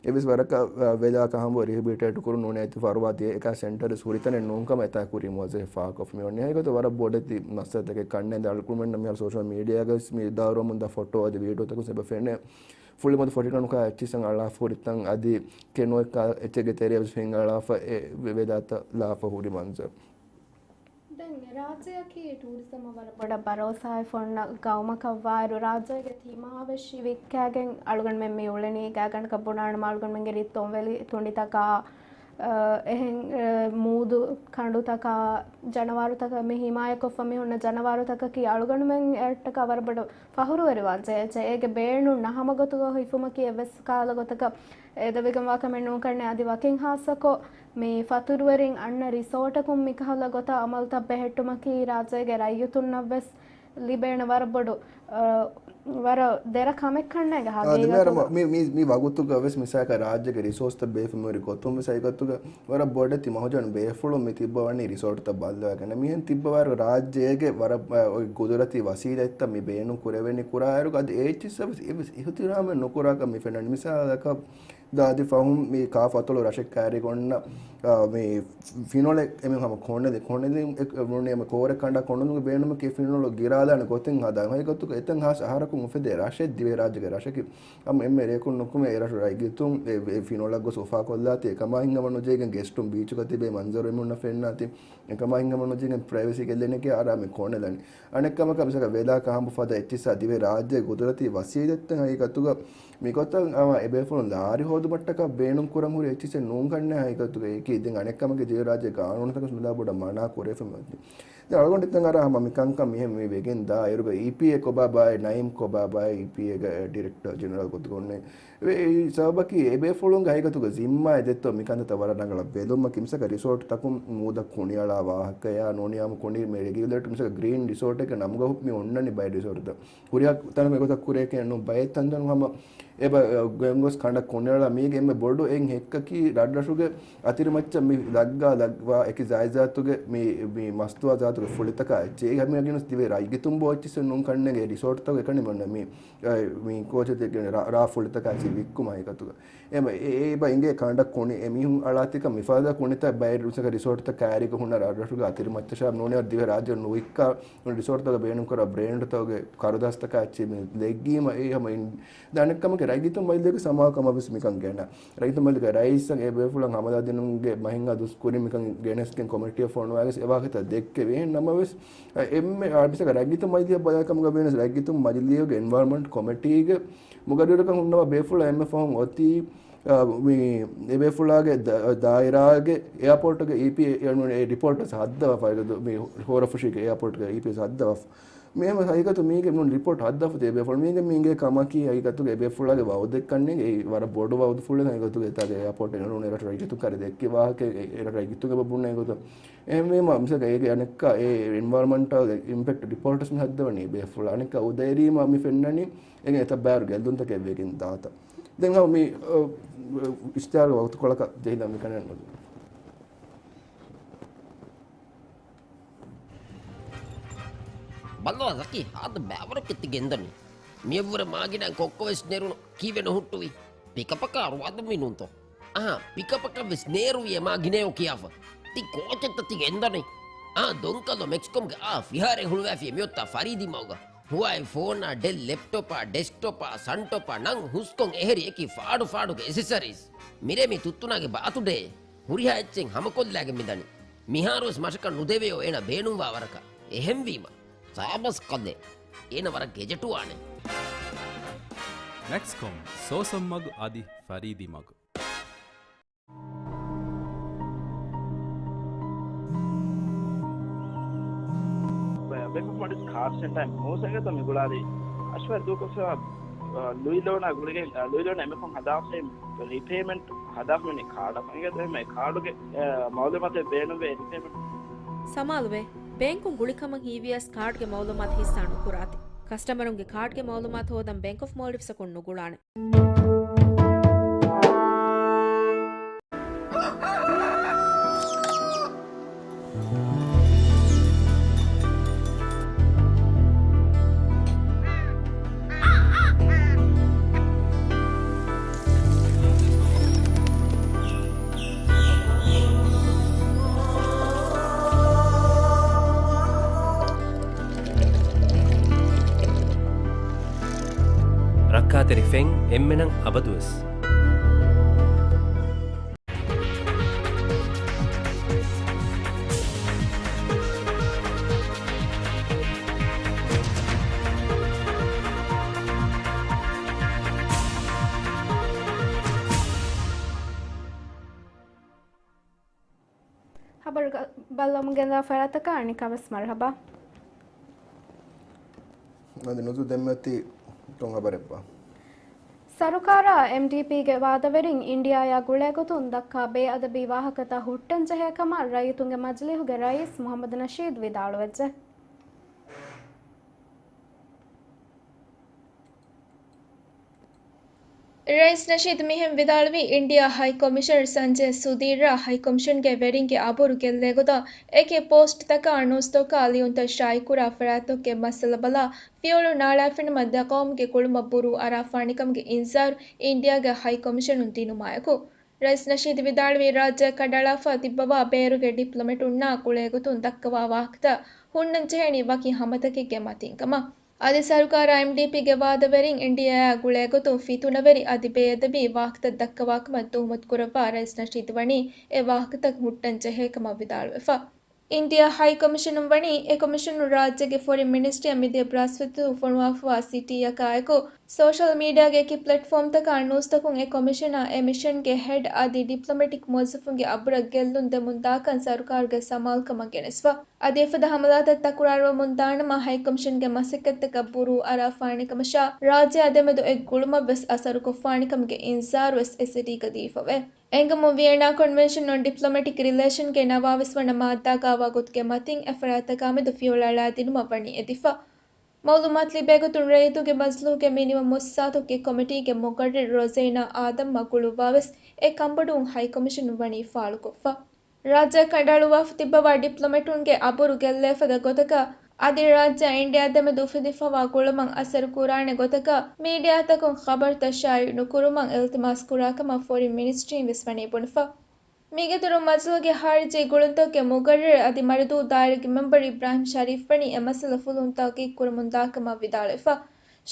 އެވެސް ވަރަކަށް، އަ، ވެލާ ކަހަނބުރު ރިހެބިލިޓޭޓް ކުރުން ނޫނީ އެތި ފަރުވާ ދިޔަ އެކަހަލަ ސެންޓަރެއް ހުރި ތަނެއް ނޫން ކަމަށް އެތާ ކުރީ މުވައްޒަފެއް ފާހަގަކޮށްފި މި އޮންނަ. ހަގީގަތު ވަރަށް ބޮޑެތި މައްސަލަތަކެއް ކަންނޭނގެ އަޅުގަނޑުމެންނަށް މިހާރު ސޯޝަލް މީޑިއާގަ ވެސް މި ދާއިރުވަމުންދާ ފޮޓޯ އަދި ވީޑިއޯތަކުން އެބަ ފެނޭ. ފުޅި މަދު ފޮށިގަނޑުކާ އެއްޗިހިސް އަޅާފަ ހުރި ތަން އަދި ކެނޯއެއްކާ އެއްޗެއްގެ ތެރެއަށް ފެން އަޅާފަ އެ ވެ-، ވެލާތައް ލާފަ ހުރި މަންޒަރު. ދެން ރާއްޖެއަކީ ޓޫރިޒަމަށް ވަރަށް ބޮޑަށް ބަރޯސާވެފަ އޮންނަ ގައުމަކަށްވާއިރު، ރާއްޖޭގެ ތިމާވެށި ވިއްކާގެން އަޅުގަނޑުމެން މި އުޅެނީ. ގާތްގަނޑަކަށް ބުނާނަމަ އަޅުގަނޑުމެންގެ ރިއްތުންވެލި ތުނޑިތަކާ، އަ، އެހެން، އަ، މޫދު ކަނޑުތަކާ، ޖަނަވާރުތަކަށް މި ހިމާޔަތްކޮށްފަ މި ހުންނަ ޖަނަވާރުތަކަކީ އަޅުގަނޑުމެން އެއަށްޓަކާ ވަރަށް ބޮޑު ފަހުރުވެރިވާން ޖެހޭ. އޭގެ ބޭނުން ނަހަމަގޮތުގަ ހިފުމަކީ އެއްވެސް ކަހަލަ ގޮތަކަށް އެދެވިގެންވާ ކަމެއް ނޫންކަންނޭ. އަދި ވަކިން ހާއްސަކޮށް މި ފަތުރުވެރިން އަންނަ ރިސޯޓަކުން މިކަހަލަ ގޮތަށް އަމަލުތައް ބެހެއްޓުމަކީ ރާއްޖޭގެ ރައްޔިތުންނަށްވެސް ލިބޭނެ ވަރަށް ބޮޑު، އަ، ވަރަށް ދެރަ ކަމެއް ކަންނޭނގެ އާ، ދެ ހަގީގަތުގަ. މި، މި، މި ވަގުތުގަ ވެސް މިސާލަކަށް ރާއްޖޭގެ ރިސޯސްތައް ބޭފުމިވެރި ގޮތުން ވެސް ހަގީގަތުގަ ވަރަށް ބޮޑެތި މަހުޖަނު ބޭފުޅުން މި ތިއްބަވަނީ ރިސޯޓްތައް ބައްލަވާގެން. މިހެން ތިއްބަވާއިރު ރާއްޖޭގެ ވަރަށް، އަ، އޮތް ގުދުރަތީ ވަސީލަތްތައް މި ބޭނުން ކުރެވެނީ ކުރާއިރު އަދި އެއްޗިއްސަށް ވެސް އެއްވެސް އިހުތިރާމެއް ނުކުރާކަށް މި ފެންނަނީ. މިސާލަކަށް ދާދި ފަހުން މި ކާފަތޮޅު ރަށެއް ކައިރިގަ އޮންނަ، އާ، މި ފިނޮޅެއް އެމީހުން ހަމަ ކޮންނެލި، ކޮންނެލި އެ، އެ، ނޫނީ އެމެ ކޯރެއް ކަނޑާ ކޮންނެލުމުގެ ބޭނުމަކީ ފިނޮޅު ގިރާލާނެ ގޮތެއް ހަދާ. ހަގީގަތުގަ އެތަން ހާސް އަހަރަކުން އުފެދޭ ރަށެއް ދިވެހިރާއްޖޭގެ ރަށަކީ. ހަމަ އެންމެ ރެއަކުން ނުކުމެ އެ ރަށު ރައްޔިތުން އެ، އެ ފިނޮޅަށް ގޮސް އުފާކޮށްލާތީ. އެކަމާ ހިނގަމަ ނުޖެހިގެން ގެސްޓުން ބީޗުގަ ތިބޭ މަންޒަރު އެމީހުންނަށް ފެންނާތީ. އެކަމާ ހިނގަމަ ނުޖެހިގެން ޕްރައިވެސީ ގެއްލެނެކޭ އަރާ މި ކޮންނެލަނީ. އަނެއް ކަމަކަށް މިސާލަކަށް ވެލާ ކަހަނބު ފަދަ އެއްޗިއްސާ ދިވެހި ރާއްޖޭގެ ގުދުރަތީ ވަސީލަތްތައް ހަގީގަތުގަ މިގޮތަށް އަމަ އެބޭފުޅުން ލާރި ހޯދުމަށްޓަކާ ބޭނުން ކުރަން ހުރި އެއްޗިއްސެއް ނޫންކަންނޭ ހަގީގަތުގަ. އެއީކީ ދެން އަނެއް ކަމަކީ ދިވެހިރާއްޖޭ ގާނޫނުތަކަށް މިލާ ބޮޑަށް މަނާ ކުރެވިފަ މިއޮތީ. ދެން އަޅުގަނޑު އިތަން އަރާ ހަމަ މިކަންކަން މިހެން މި ވެގެން ދާ އިރުގަ އީޕީއޭ ކޮބާ ބާއޭ، ނައީމް ކޮބާ ބާއޭ، އީޕީއޭގެ ޑިރެކްޓަރ ޖެނެރަލް ގޮތުގަ އޮންނަ އެ ސަބަބަކީ އެބޭފުޅުންގެ ހަގީގަތުގަ ޒިންމާއެއް ދެއްތޯ މިކަންތައްތައް ވަރަށް ރަނގަޅަށް ބެލުމަކީ. މިސާލަކަށް ރިސޯޓްތަކުން މޫދަށް ކުނިއަޅާ ވާހަކަޔާ ނޫނީ ހަމަ ކުނި މި ރެގިއުލޭޓް މިސާލަކަށް ގްރީން ރިސޯޓެއްގެ ނަމުގަ މި އޮންނަނީ ބައެއް ރިސޯޓްތައް. ހުރިހާ ތަނަކު އެގޮތަށް ކުރޭކޭ ނޫން ބައެއް ތަންތަނުން ހަމަ އެބަ ގެންގޮސް ކަނޑަށް ކުނިއަޅާ މީގެ އެންމެ ބޮޑު އެއް ހެއްކަކީ ރަށްރަށުގެ އަތިރިމައްޗަށް މި ލައްގާ ލައްވާ އެކި ޒާތްޒާތުގެ މި، މި މަސްތުވާ ޒާތުގެ ފުޅިތަކާ އެއްޗެއް. އެ ހަމަ ގިނަސް ދިވެހި ރައްޔިތުން ބޯ އެއްޗިއްސެއް ނޫން ކަންނޭނގެ ރިސޯޓްތަކުގެ ކަނި މި އޮންނަ މި، އަ، މި ކޯޗެތި ރާ، ރާ ފުޅިތަކާ އެއްޗެއް ވިއްކުމާ ހަގީގަތުގަ. އެ މަ، އެ، އެ ބަ އިނގޭ ކަނޑަށް ކުނި އެ މީހުން އަޅާތިކަން މިފަދަ ކުނިތައް ބައެއް ރުސަކަ ރިސޯޓްތައް ކައިރީގަ ހުންނަ ރަށްރަށުގެ އަތިރިމައްޗަށާ ނޫނީ ދިވެހި ރާއްޖެ ނުވިއްކާ ރިސޯޓްތަކަށް ބޭނުންކުރާ ބްރޭންޑްތަކުގެ ކަރުދާސްތަކާ އެއްޗެއް މި ލެއްގީމަ އެ ހަމަ އިން ދެން އަނެއް ކަމަކީ ރައްޔިތުން މަޖިލީހުގެ ސަމާލުކަމަށް ވެސް މިކަން ގެނަ. ރައްޔިތުން މަޖިލީހުގެ ރައީސަށް އެ ބޭފުޅަށް ހަމަލާދިނުމުގެ މަހެއްހާ ދުވަސް ކުރިން މިކަން ގެނެސްގެން ކޮމިޓީއަށް ފޮނުވާގެން އެ ވާހަކަތައް ދެއްކެވި. އެހެން ނަމަވެސް، އެ، އެންމެ އާ، މިސާލަކަށް ރައްޔިތުން މަޖިލީހަށް ބަލާ ކަމުގަ ވެސް ރައްޔިތުން މަޖިލީހުގެ އެންވަޔަރމަންޓް ކޮމިޓީގެ މުގައްރިރުކަން ހުންނަވާ ބޭފުޅާ އެންމެ ފަހުން އޮތީ، އާ، މި އެ ބޭފުޅާގެ ދާ، ދާއިރާގެ އެއާޕޯޓުގެ އީޕީ އެ، އެ ރިޕޯޓް ހައްދަވާފަ މި ހޯރަފުށީގެ އެއާޕޯޓުގެ އީޕީ ހައްދަވާފަ. މި ހަމަ ހަގީގަތު މީގެ މުން ރިޕޯޓް ހައްދާފަ ތިބޭފުޅު މީގެ މީގެ ކަމަކީ ހަގީގަތުގެ އެބޭފުޅާގެ ވައުދެއްކަންނޭނގެ އެއީ ވަރަށް ބޮޑު ވައުދުފުޅެއް ހަގީގަތުގެ އެތާގެ އެއާޕޯޓް އެނުނު އެރަށު ރައްޔިތުން ކަރެ ދެއްކި ވާހަކަ އެރަށު ރައްޔިތުން އެބަ ބުންނަ ގޮތަށް އެހެންވީމަ މިސާލަކަށް އޭގެ އަނެއްކާ އެ އެންވަޔަރމަންޓަލް އިމްޕެކްޓް ރިޕޯޓްސް މި ހައްދަވަނީ އެބޭފުޅާ އަނެއްކާ އުދައެރީމަ މި ފެންނަނީ އެގެ އެތައް ބާރު ގެއްލުންތަކެއް ވެގެން ދާތަ. ދެން ހަމަ މި އިޝްތިހާރު ވަގުތުކޮޅަކަށް ޖެހިލަން މިކަނެއް ނުދުން. ބައްލަވާ ޒަކީ ހާދަ ބައިވަރަކަށް ތި ގެންދަނީ. މިއަށްވުރެ މާގިނައިން ކޮއްކޮވެސް ނެރުނު ކީއްވެ ނުހުއްޓުވީ؟ ޕިކަޕަކާ އަރުވާދަންވީ ނޫންތޯ؟ އަހާ، ޕިކަޕަކަށްވެސް ނޭރުވި އެ މާ ގިނައޯ ކިޔާފަ. ތި ކޯޗެއްތަ ތި ގެންދަނީ؟ އާ، ދޮންކަލޯ މެކްސްކޮމްގެ އާ ފިހާރައެއް ހުޅުވާފި މިއޮތްތާ ފަރީދީ މަގުގަ. ހުވާއި ފޯނާ، ޑެލް ލެޕްޓޮޕާ، ޑެސްކްޓޮޕާ، ސަންޓޮޕާ ނަން ހުސްކޮން އެހެރި އެކި ފާޑު ފާޑުގެ އެސެސަރީސް. މިރޭ މި ތުއްތުނާގެ ބާތުޑޭ. ހުރިހާ އެއްޗެއް ހަމަކޮށްލާގެން މިދަނީ. މިހާރުވެސް މަށަކަށް ނުދެވެޔޯ އޭނަ ބޭނުންވާ ވަރަކަށް. އެހެންވީމަ، ސާބަސް ކަލޭ. އޭނަ ވަރަށް ގެޖެޓުވާނެ. މެކްސްކޮމް، ސޯސަން މަގު އަދި ފަރީދީ މަގު. ބޭންކް އޮފް މޯލްޑިވްސް ކާޑް ސެންޓަރ މޫސަގަތަ މި ގުޅާލީ އަޝްވަރު ދޫކޮށްފައިވާ، އަ، ލުއި ލޯނާ ގުޅިގެން، އަ، ލުއި ލޯނާ އެމެކޮން ހަދާފައި ރީޕޭމަންޓް ހަދާފަ މި ކާޑަށް އެނގޭތޯ އެހެން ކާޑުގެ، އަ، މައުލޫމާތެއް ބޭނުންވޭ ރީޕޭމަންޓް. ސަމާލުވޭ، ބޭންކުން ގުޅިކަމަށް ހީވިޔަސް ކާޑްގެ މައުލޫމާތު ހިއްސާ ނުކުރާތި. ކަސްޓަމަރުންގެ ކާޑްގެ މައުލޫމާތު ހޯދަން ބޭންކް އޮފް މޯލްޑިވްސަކުން ނުގުޅާނެ. ރައްކާތެރި ފެން އެންމެނަށް އަބަދުވެސް. ޚަބަރު ބައްލަވަމުން ގެންދާ ފަރާތަކަށް އަނެއްކާވެސް މަރުޙަބާ. އަދި ނުޒޫ ދެންމެ އޮތީ ކޮން ޚަބަރެއްބާ؟ ސަރުކާރާ އެމްޑީޕީގެ ވާދަވެރިން އިންޑިއާއާ ގުޅޭގޮތުން ދައްކާ ބޭއަދަބީ ވާހަކަތައް ހުއްޓަންޖެހޭ ކަމަށް ރައްޔިތުންގެ މަޖިލީހުގެ ރައީސް މުޙައްމަދު ނަޝީދު ވިދާޅުވެއްޖެ. ރައީސް ނަޝީދު މިހެން ވިދާޅުވީ، އިންޑިއާ ހައި ކޮމިޝަނަރ ސަންޖޭ ސުދީރާ ހައި ކޮމިޝަންގެ ވެރިންގެ އަބުރު ގެއްލޭގޮތަށް އެކި ޕޯސްޓްތަކާ ނޫސްތަކާ ލިޔުންތައް ޝާއިޢުކުރާ ފަރާތްތަކުގެ މައްސަލަ ބަލާ، ފިޔަވަޅު ނާޅާފިނަމަ ދެ ޤައުމުގެ ގުޅުމަށް ބުރޫ އަރާފާނެކަމުގެ އިންޒާރު އިންޑިއާގެ ހައި ކޮމިޝަނުން ދިނުމާއެކު، ރައީސް ނަޝީދު ވިދާޅުވީ، ރާއްޖެއަށް ކަނޑައަޅާފަ ތިއްބަވާ ބޭރުގެ ޑިޕްލޮމެޓުންނާ ގުޅޭގޮތުން ދައްކަވާ ވާހަކަތައް ހުންނަންޖެހޭނީ ވަކި ހަމަތަކެއްގެ މަތިން ކަމަށް. އަދި ސަރުކާރާ އެމްޑީޕީގެ ވާދަވެރިން އިންޑިއާއާ ގުޅޭގޮތުން ފިތުނަވެރި އަދި ބޭއަދަބީ ވާހަކަތައް ދައްކަވާކަމަށް ތުހުމަތުކުރައްވާ ރައީސް ނަޝީދު ވަނީ އެ ވާހަކަތައް ހުއްޓަން ޖެހޭކަމަށް ވިދާޅުވެފަ. އިންޑިއާ ހައި ކޮމިޝަނުން ވަނީ އެ ކޮމިޝަނުން ރާއްޖޭގެ ފޮރިން މިނިސްޓްރީއަށް މިދިޔަ ބްރާސްފަތި ފޮނުވާފަވާ ސިޓީއަކާއެކު، ސޯޝަލް މީޑިއާގެ އެކި ޕްލެޓްފޯމްތަކާ ނޫސްތަކުން އެ ކޮމިޝަނާ އެ މިޝަންގެ ހެޑް އަދި ޑިޕްލޮމެޓިކް މުވައްޒަފުންގެ އަބުރަށް ގެއްލުން ދެމުންދާކަން ސަރުކާރުގެ ސަމާލުކަމަށް ގެނެސްފަ. އަދި އެފަދަ ހަމަލާތައް ތަކުރާރުވަމުން ދާނަމަ، ހައިކޮމިޝަންގެ މަސައްކަތްތަކަށް ބުރޫ އަރާފާނެކަމަށާ، ރާއްޖެއާ ދެމެދު އެއް ގުޅުމަށްވެސް އަސަރުކޮށްފާނެކަމުގެ އިންޒާރުވެސް އެ ސިޓީގަ ދީފަވޭ. އެނގުމުން ވިއެންނާ ކޮންވެންޝަން އޮން ޑިޕްލޮމެޓިކް ރިލޭޝަންގެ ނަވާވީސް ވަނަ މާއްދާގާވާ ގޮތުގެ މަތިން އެފަރާތްތަކާމެދު ފިޔަވަޅު އަޅާދިނުމަށް ވަނީ އެދިފަ. މައުލޫމާތު ލިބޭގޮތުން ރައްޔިތުންގެ މަޖިލީހުގެ މިނިވަން މުއައްސަސާތުގެ ކޮމިޓީގެ މުގައްރިރު ރޮޒޭނާ އާދަމްއާ ގުޅުއްވާވެސް އެ ކަންބޮޑުވުން ހައިކޮމިޝަނުން ވަނީ ފާޅުކޮށްފަ. ރާއްޖެއަށް ކަނޑައަޅުއްވާފަ ތިއްބަވާ ޑިޕްލޮމެޓުންގެ އަބުރު ގެއްލޭފަދަ ގޮތަކަށް، އަދި ރާއްޖެއާ އިންޑިއާ ދެމެދު އުފެދިފަވާ ގުޅުމަށް އަސަރުކުރާނެ ގޮތަކަށް، މީޑިއާތަކުން ޚަބަރުތައް ޝާއިޢު ނުކުރުމަށް އިލްތިމާސް ކުރާކަމަށް ފޮރިން މިނިސްޓްރީން ވެސް ވަނީ ބުނެފަ. މީގެއިތުރުން މަޖިލީހުގެ ޚާރިޖީ ގުޅުންތަކުގެ މުގައްރިރު އަދި މަރިދޫ ދާއިރާގެ މެމްބަރު އިބްރާހިމް ޝަރީފް ވަނީ އެ މައްސަލަ ފުލުހުން ތަހުޤީޤު ކުރަމުންދާކަމަށް ވިދާޅުވެފަ.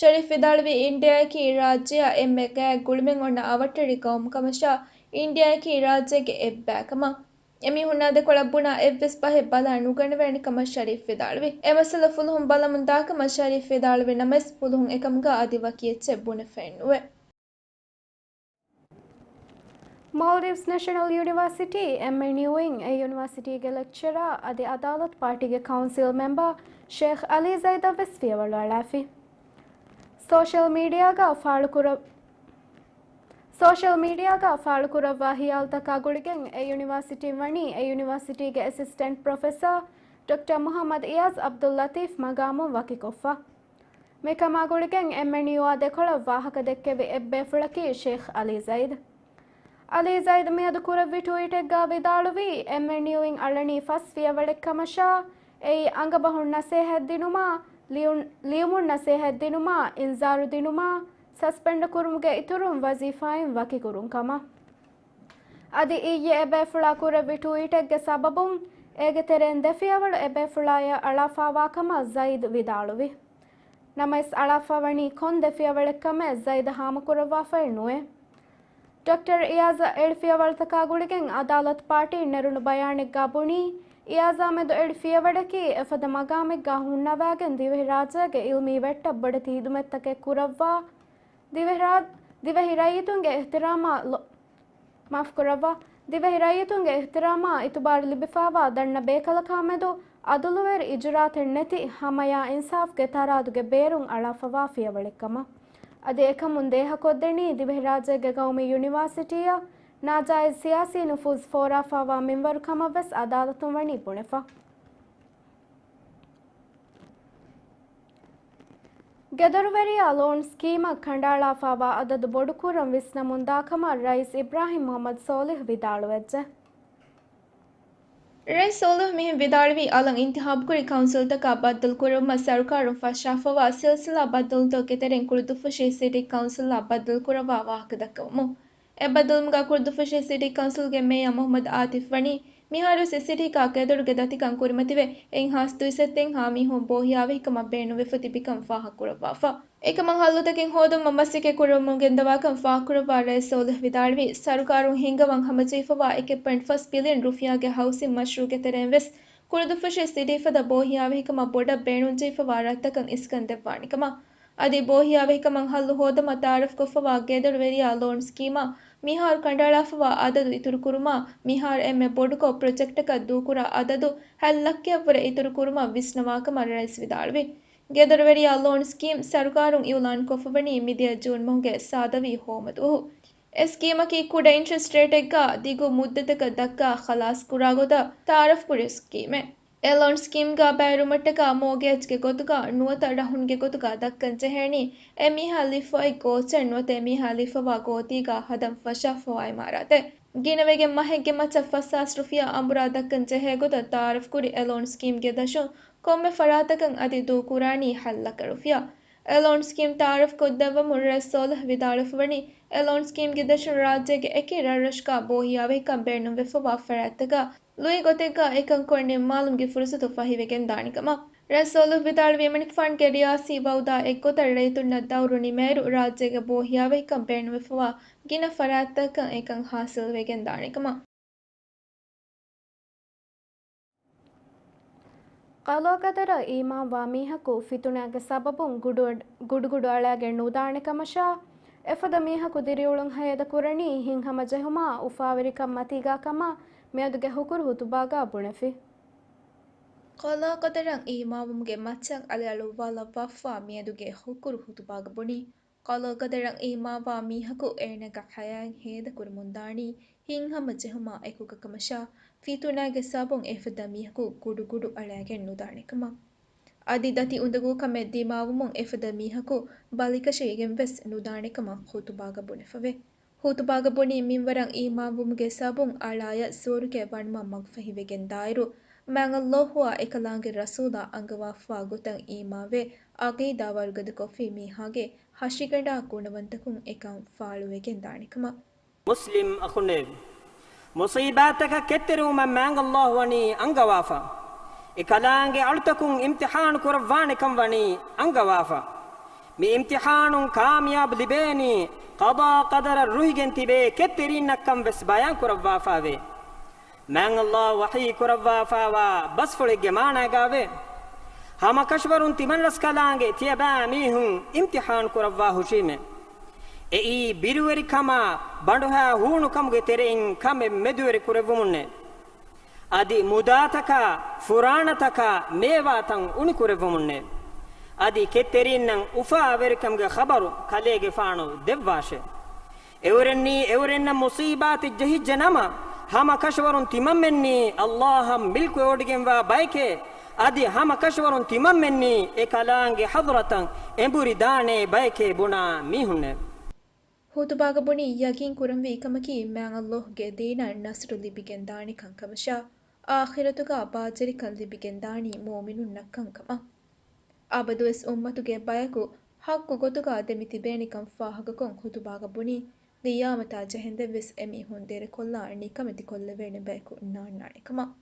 ޝަރީފް ވިދާޅުވީ، އިންޑިއާއަކީ ރާއްޖެއާ އެންމެ ގާތް ގުޅުމެއް އޮންނަ އަވަށްޓެރި ޤައުމު ކަމަށާ، އިންޑިއާއަކީ ރާއްޖޭގެ އެއްބައި ކަމަށް. އެމީހުންނާ ދެކޮޅަށް ބުނާ އެއްވެސް ބަހެއް ބަލާ ނުގަނެވޭނެ ކަމަށް ޝަރީފް ވިދާޅުވި. އެ މައްސަލަ ފުލުހުން ބަލަމުން ދާކަމަށް ޝަރީފް ވިދާޅުވި ނަމަވެސް، ފުލުހުން އެކަމުގަ އަދި ވަކި އެއްޗެއް ބުނެފައެއް ނުވޭ. މޯލްޑިވްސް ނެޝަނަލް ޔުނިވާސިޓީ، އެމްއެންޔޫ، އިން އެ ޔުނިވާސިޓީގެ ލެކްޗަރާ އަދި އަދާލަތު ޕާޓީގެ ކައުންސިލް މެމްބަރ ޝޭޚް އަލީ ޒައިދަށް ވެސް ފިޔަވަޅު އަޅާފި. ސޯޝަލް މީޑިއާގަ ފާޅުކުރަ-، ސޯޝަލް މީޑިއާގަ ފާޅުކުރައްވާ ހިޔާލުތަކާ ގުޅިގެން އެ ޔުނިވާސިޓީން ވަނީ އެ ޔުނިވާސިޓީގެ އެސިސްޓެންޓް ޕްރޮފެސަރ ޑޮކްޓަރ މުޙައްމަދު އިޔާޒް ޢަބްދުއްލަޠީފް މަގާމުން ވަކިކޮށްފަ. މިކަމާ ގުޅިގެން އެމްއެންޔޫއާ ދެކޮޅަށް ވާހަކަ ދެއްކެވި އެއްބޭފުޅަކީ ޝޭޚް އަލީ ޒައިދް. އަލީ ޒައިދް މިއަދު ކުރެއްވި ޓުވީޓެއްގަ ވިދާޅުވީ، އެމްއެންޔޫއިން އަޅަނީ ފަސް ފިޔަވަޅެއްކަމަށާ، އެއީ އަނގަބަހުން ނަސޭހަތްދިނުމާ، ލިޔުން-، ލިޔުމުން ނަސޭހަތްދިނުމާ، އިންޒާރު ދިނުމާ، ސަސްޕެންޑް ކުރުމުގެ އިތުރުން ވަޒީފާއިން ވަކިކުރުން ކަމަށް. އަދި އިއްޔެ އެބޭފުޅާ ކުރެއްވި ޓުވީޓެއްގެ ސަބަބުން އޭގެ ތެރެއިން ދެ ފިޔަވަޅު އެބޭފުޅާޔަށް އަޅާފާވާ ކަމަށް ޒައިދް ވިދާޅުވި. ނަމަވެސް އަޅާފާވަނީ ކޮން ދެ ފިޔަވަޅެއްކަމެއް ޒައިދް ހާމަކުރައްވާފައެއް ނުވޭ. ޑޮކްޓަރ އިޔާޒަށް އެޅި ފިޔަވަޅުތަކާ ގުޅިގެން އަދާލަތު ޕާޓީން ނެރުނު ބަޔާނެއްގަ ބުނީ، އިޔާޒާ މެދު އެޅި ފިޔަވަޅަކީ އެފަދަ މަގާމެއްގަ ހުންނަވާގެން ދިވެހިރާއްޖޭގެ އިލްމީ ވެއްޓަށް ބޮޑެތި ހިދުމަތްތަކެއް ކުރައްވާ، ދިވެހިރާ-، ދިވެހި ރައްޔިތުންގެ އިޙްތިރާމާ ލޮ-، މާފުކުރައްވާ، ދިވެހި ރައްޔިތުންގެ އިޙްތިރާމާ އިތުބާރު ލިބިފާވާ ދަންނަ ބޭކަލަކާ މެދު އަދުލުވެރި އިޖުރާތެއް ނެތި ހަމަޔާ އިންސާފްގެ ތަރާދުގެ ބޭރުން އަޅާފަވާ ފިޔަވަޅެއްކަމަށް. އަދި އެކަމުން ދޭހަކޮށްދެނީ ދިވެހިރާއްޖޭގެ ގައުމީ ޔުނިވާސިޓީއަށް ނާޖާއިޒް ސިޔާސީ ނުފޫޒް ފޯރާފާވާ މިންވަރު ކަމަށްވެސް އަދާލަތުން ވަނީ ބުނެފަ. ގެދޮރުވެރިޔާ ލޯން ސްކީމަށް ކަނޑައަޅާފާވާ އަދަދު ބޮޑުކުރަން ވިސްނަމުންދާކަމަށް ރައީސް އިބްރާހިމް މުޙައްމަދު ސޯލިހު ވިދާޅުވެއްޖެ. ރައީސް ސޯލިހު މިހެން ވިދާޅުވީ، އަލަށް އިންތިހާބުކުރި ކައުންސިލްތަކާ ބައްދަލުކުރުމަށް ސަރުކާރުން ފަށާފަވާ ސިލްސިލާ ބައްދަލުތަކުގެ ތެރެއިން ކުޅުދުއްފުށި ސިޓީ ކައުންސިލާ ބައްދަލުކުރައްވާ ވާހަކަ ދައްކަވަމުން. އެ ބައްދަލުވުމުގަ ކުޅުދުއްފުށި ސިޓީ ކައުންސިލްގެ މޭޔަ މުޙައްމަދު އާތިފް ވަނީ، މިހާރުވެސް އެ ސިޓީގަ ގެދޮރުގެ ދަތިކަން ކުރިމަތިވެ، އެއިން ހާސް ދުއިސައްތައެއް ހާ މީހުން ބޯހިޔާވަހިކަމަށް ބޭނުންވެފަ ތިބިކަން ފާހަގަކުރައްވާފަ. އެކަމަށް ހައްލުތަކެއް ހޯދުމަށް މަސައްކަތް ކުރަމުން ގެންދަވާކަން ފާހަގަކުރައްވާ ރައީސް ސޯލިހު ވިދާޅުވީ، ސަރުކާރުން ހިންގަވަން ހަމަޖެހިފަވާ އެކެއް ޕޮއިންޓް ފަސް ބިލިއަން ރުފިޔާގެ ހައުސިން މަޝްރޫޢުގެ ތެރެއިން ވެސް ކުޅުދުއްފުށި ސިޓީ ފަދަ ބޯހިޔާވަހިކަމަށް ބޮޑަށް ބޭނުންޖެހިފަވާ ރަށްތަކަށް އިސްކަން ދެއްވާނެ ކަމަށް. އަދި ބޯހިޔާވަހިކަމަށް ހައްލު ހޯދުމަށް ތައާރަފްކޮށްފަވާ ގެދޮރުވެރިޔާ ލޯން ސްކީމަށް މިހާރު ކަނޑައަޅާފަވާ އަދަދު އިތުރުކުރުމާ، މިހާރު އެންމެ ބޮޑުކޮށް ޕްރޮޖެކްޓަކަށް ދޫކުރާ އަދަދު ހަތް ލައްކަޔަށްވުރެ އިތުރުކުރުމަށް ވިސްނަވާކަމަށް ރައީސް ވިދާޅުވި. ގެދޮރުވެރިޔާ ލޯން ސްކީމް ސަރުކާރުން އިއުލާންކޮށްފަވަނީ މިދިޔަ ޖޫން މަހުގެ ސާދަވީ ހޯމަ ދުވަހު. އެ ސްކީމަކީ ކުޑަ އިންޓްރެސްޓް ރޭޓެއްގަ ދިގު މުއްދަތަކަށް ދައްކާ ޚަލާސްކުރާ ގޮތަށް ތައާރަފްކުރި ސްކީމެއް. އެ ލޯން ސްކީމްގަ ބައިވެރިވުމަށްޓަކާ މޯގޭޖްގެ ގޮތުގަ ނުވަތަ ރަހުންގެ ގޮތުގަ ދައްކަން ޖެހޭނީ އެ މީހާ ލިބިފައި ގޯޗެއް ނުވަތަ އެ މީހާ ލިބިފަވާ ގޯތީގަ ހަދަން ފަށާފަވާ އިމާރާތެއް. ގިނަވެގެން މަހެއްގެ މައްޗަށް ފަސް ހާސް ރުފިޔާ އަނބުރާ ދައްކަން ޖެހޭ ގޮތަށް ތައާރަފްކުރި އެ ލޯން ސްކީމްގެ ދަށުން ކޮންމެ ފަރާތަކަށް އަދި ދޫކުރާނީ ހަތް ލައްކަ ރުފިޔާ. އެ ލޯން ސްކީމް ތައާރަފްކޮށްދެއްވަމުން ރައީސް ސޯލިހް ވިދާޅުވެފަވަނީ، އެ ލޯން ސްކީމްގެ ދަށުން ރާއްޖޭގެ އެކި ރަށްރަށުގަ ބޯހިޔާވަހިކަން ބޭނުންވެފަވާ ފަރާތްތަކަށް ލުއި ގޮތެއްގަ އެކަން ކޮށް ނިންމާލުމުގެ ފުރުސަތު ފަހިވެގެން ދާނެ ކަމަށް. ރައީސް ސޯލިހް ވިދާޅުވީ، އެމަނިކުފާނުގެ ރިޔާސީ ވައުދާ އެއްގޮތަށް ރައްޔިތުންނަށް ދައުރު ނިމޭއިރު، ރާއްޖޭގަ ބޯހިޔާވަހިކަން ބޭނުންވެފަވާ ގިނަ ފަރާތްތަކަށް އެކަން ހާސިލްވެގެން ދާނެ ކަމަށް. ޤަޟާ ޤަދަރަށް އީމާންވާ މީހަކު ފިތުނައިގެ ސަބަބުން ގުޑު-، ގުޑުގުޑު އަޅައިގެން ނުދާނެ ކަމަށާ، އެފަދަ މީހަކު ދިރިއުޅުން ހައްޔަދަ ކުރަނީ ހިތްހަމަޖެހުމާ އުފާވެރިކަން މަތީގާ ކަމަށް މިއަދުގެ ހުކުރު ޚުތުބާގާ ބުނެފި. ޤަޟާ ޤަދަރަށް އީމާންވުމުގެ މައްޗަށް އަލިއަޅުއްވާލައްވާފަ މިއަދުގެ ހުކުރު ޚުތުބާގަ ބުނީ، ޤަޟާ ޤަދަރަށް އީމާންވާ މީހަކު އޭނާގެ ޙަޔާތް ހޭދަކުރަމުންދާނީ ހިތްހަމަޖެހުމާ އެކުގަ ކަމަށާ، ފިތުނައިގެ ސަބަބުން އެފަދަ މީހަކު ގުޑުގުޑު އަޅައިގެން ނުދާނެ ކަމަށް. އަދި ދަތި އުނދަގޫ ކަމެއް ދިމާވުމުން އެފަދަ މީހަކު ބަލިކަށިވެގެން ވެސް ނުދާނެ ކަމަށް ޚުތުބާގަ ބުނެފަވޭ. ޚުތުބާގަ ބުނީ، މިންވަރަށް އީމާންވުމުގެ ސަބަބުން އަޅާޔަށް ސުވަރުގެ ވަނުމަށް މަގުފަހިވެގެން ދާއިރު، މާތް ﷲ އާ އެކަލާނގެ ރަސޫލާ އަންގަވާފަވާ ގޮތަށް އީމާންވެ، ޢަޤީދާ ވަރުގަދަކޮށްފި މީހާގެ ހަށިގަނޑާ ގުނަވަންތަކުން އެކަން ފާޅުވެގެން ދާނެ ކަމަށް. މުސްލިމް އަޚުންނޭވެ! މުޞީބާތަކަށް ކެތްތެރިވުމަށް މާތް ﷲ ވަނީ އަންގަވާފަ. އެކަލާނގެ އަޅުތަކުން އިމްތިޙާނު ކުރައްވާނެކަން ވަނީ އަންގަވާފަ. މި އިމްތިޙާނުން ކާމިޔާބު ލިބޭނީ، ޤަޟާ ޤަދަރަށް ރުހިގެން ތިބޭ ކެތްތެރީންނަށްކަން ވެސް ބަޔާން ކުރައްވާފައެވެ. މާތް ﷲ ވަޙީ ކުރައްވާފައިވާ ބަސްފުޅެއްގެ މާނައިގާވޭ، ހަމަކަށަވަރުން ތިމަންރަސްކަލާނގެ ތިޔަބައިމީހުން އިމްތިޙާނު ކުރައްވާ ހުށީމޭ. އެއީ ބިރުވެރިކަމާ ބަނޑުހައި ހޫނުކަމުގެ ތެރެއިން ކަމެއް މެދުވެރި ކުރެއްވުމުންނޭ. އަދި މުދާތަކާ، ފުރާނަތަކާ، މޭވާތައް އުނިކުރެއްވަމުންނޭ. އަދި ކެތްތެރީންނަށް އުފާވެރިކަމުގެ ޚަބަރު ކަލޭގެފާނު ދެއްވާށޭ. އެއުރެންނީ އެއުރެންނަށް މުޞީބާތެއް ޖެހިއްޖެ ނަމަ، ހަމަ ކަށަވަރުން ތިމަންމެންނީ ﷲ އަށް މިލްކުވެވޮޑިގެންވާ ބައެކޭ. އަދި ހަމަ ކަށަވަރުން ތިމަންމެންނީ އެ ކަލާނގެ ޙަޟްރަތަށް އެނބުރި ދާނޭ ބައެކޭ ބުނާ މީހުންނޭ. ޚުޠުބާގަ ބުނީ ޔަޤީން ކުރަންވީ ކަމަކީ މާތް ﷲ ގެ ދީނަށް ނަޞްރު ލިބިގެން ދާނެ ކަންކަމަށާ، އާޚިރަތުގަ ބާއްޖަވެރިކަން ލިބިގެން ދާނީ މުއުމިނުންނަށް ކަންކަމަށް. އަބަދުވެސް އުއްމަތުގެ ބަޔަކު ޙައްޤު ގޮތުގަ ދެމި ތިބޭނެކަން ފާހަގަކޮށް، ޚުޠުބާގަ ބުނީ، ޤިޔާމަތާ ޖެހެންދެން ވެސް އެމީހުން ދެރަކޮށްލާ ނިކަމެތި ކޮށްލެވޭނެ ބަޔަކު ނާންނާނެ ކަމަށް.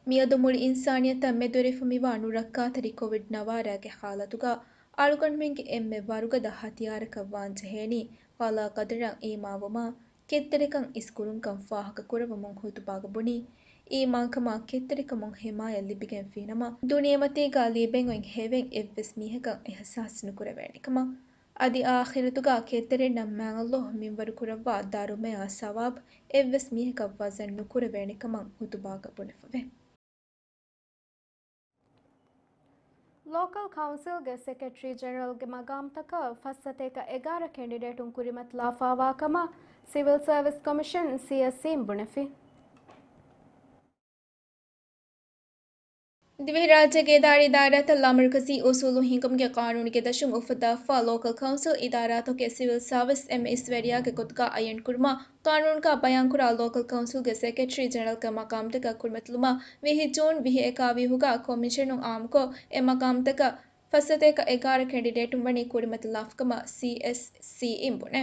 މިއަދު މުޅި އިންސާނިއްޔަތަށް މެދުވެރިވެފަ މިވާ ނުރައްކާތެރި ކޮވިޑް ނަވާރަގެ ޙާލަތުގަ އަޅުގަނޑުމެންގެ އެންމެ ވަރުގަދަ ހަތިޔާރަކަށް ވާން ޖެހޭނީ ޤަޟާ ޤަދަރަށް އީމާންވުމާ، ކެތްތެރިކަން އިސްކުރުންކަން ފާހަގަކުރައްވަމުން ޚުޠުބާގަ ބުނީ، އީމާންކަމާ ކެތްތެރިކަމުން ހިމާޔަތް ލިބިގެންފި ނަމަ، ދުނިޔެމަތީގަ ލިބެން އޮތް ހެވެން އެއްވެސް މީހަކަށް އިޙްސާސް ނުކުރެވޭނެ ކަމަށް. އަދި އާޚިރަތުގަ ކެތްތެރިންނަށް މާތް ﷲ މިންވަރުކުރައްވާ ދަރުމަޔާ ސަވާބު އެއްވެސް މީހަކަށް ވަޒަން ނުކުރެވޭނެ ކަމަށް ޚުޠުބާގަ ބުނެފަވޭ. ލޯކަލް ކައުންސިލްގެ ސެކްރެޓަރީ ޖެނެރަލްގެ މަގާމްތަކަށް ފައްސަތޭކަ އެގާރަ ކެންޑިޑޭޓުން ކުރިމަތިލާފާވާ ކަމަށް ސިވިލް ސަރވިސް ކޮމިޝަން، ސީއެސްސީ، އިން ބުނެފި. ދިވެހިރާއްޖޭގެ އިދާރީ ދާއިރާތައް ލާމަރުކަޒީ އުސޫލު ހިންގުމުގެ ޤާނޫނުގެ ދަށުން އުފައްދާފާ ލޯކަލް ކައުންސިލް އިދާރާތަކުގެ ސިވިލް ސާވިސް އެމްއެސް ވެރިޔާގެ ގޮތުގަ އައްޔަންކުރުމަށް ޤާނޫނުގަ ބަޔާންކުރާ ލޯކަލް ކައުންސިލްގެ ސެކްރެޓަރީ ޖެނެރަލްގެ މަޤާމްތަކަށް ކުރިމަތިލުމަށް ވިހި ޖޫން ވިހި އެކާވީހުގަ ކޮމިޝަނުން އާއްމުކޮށް، އެ މަޤާމްތަކަށް ފައްސަތޭކަ އެގާރަ ކެންޑިޑޭޓުން ވަނީ ކުރިމަތިލާފަކަމަށް ސީއެސްސީ އިން ބުނޭ.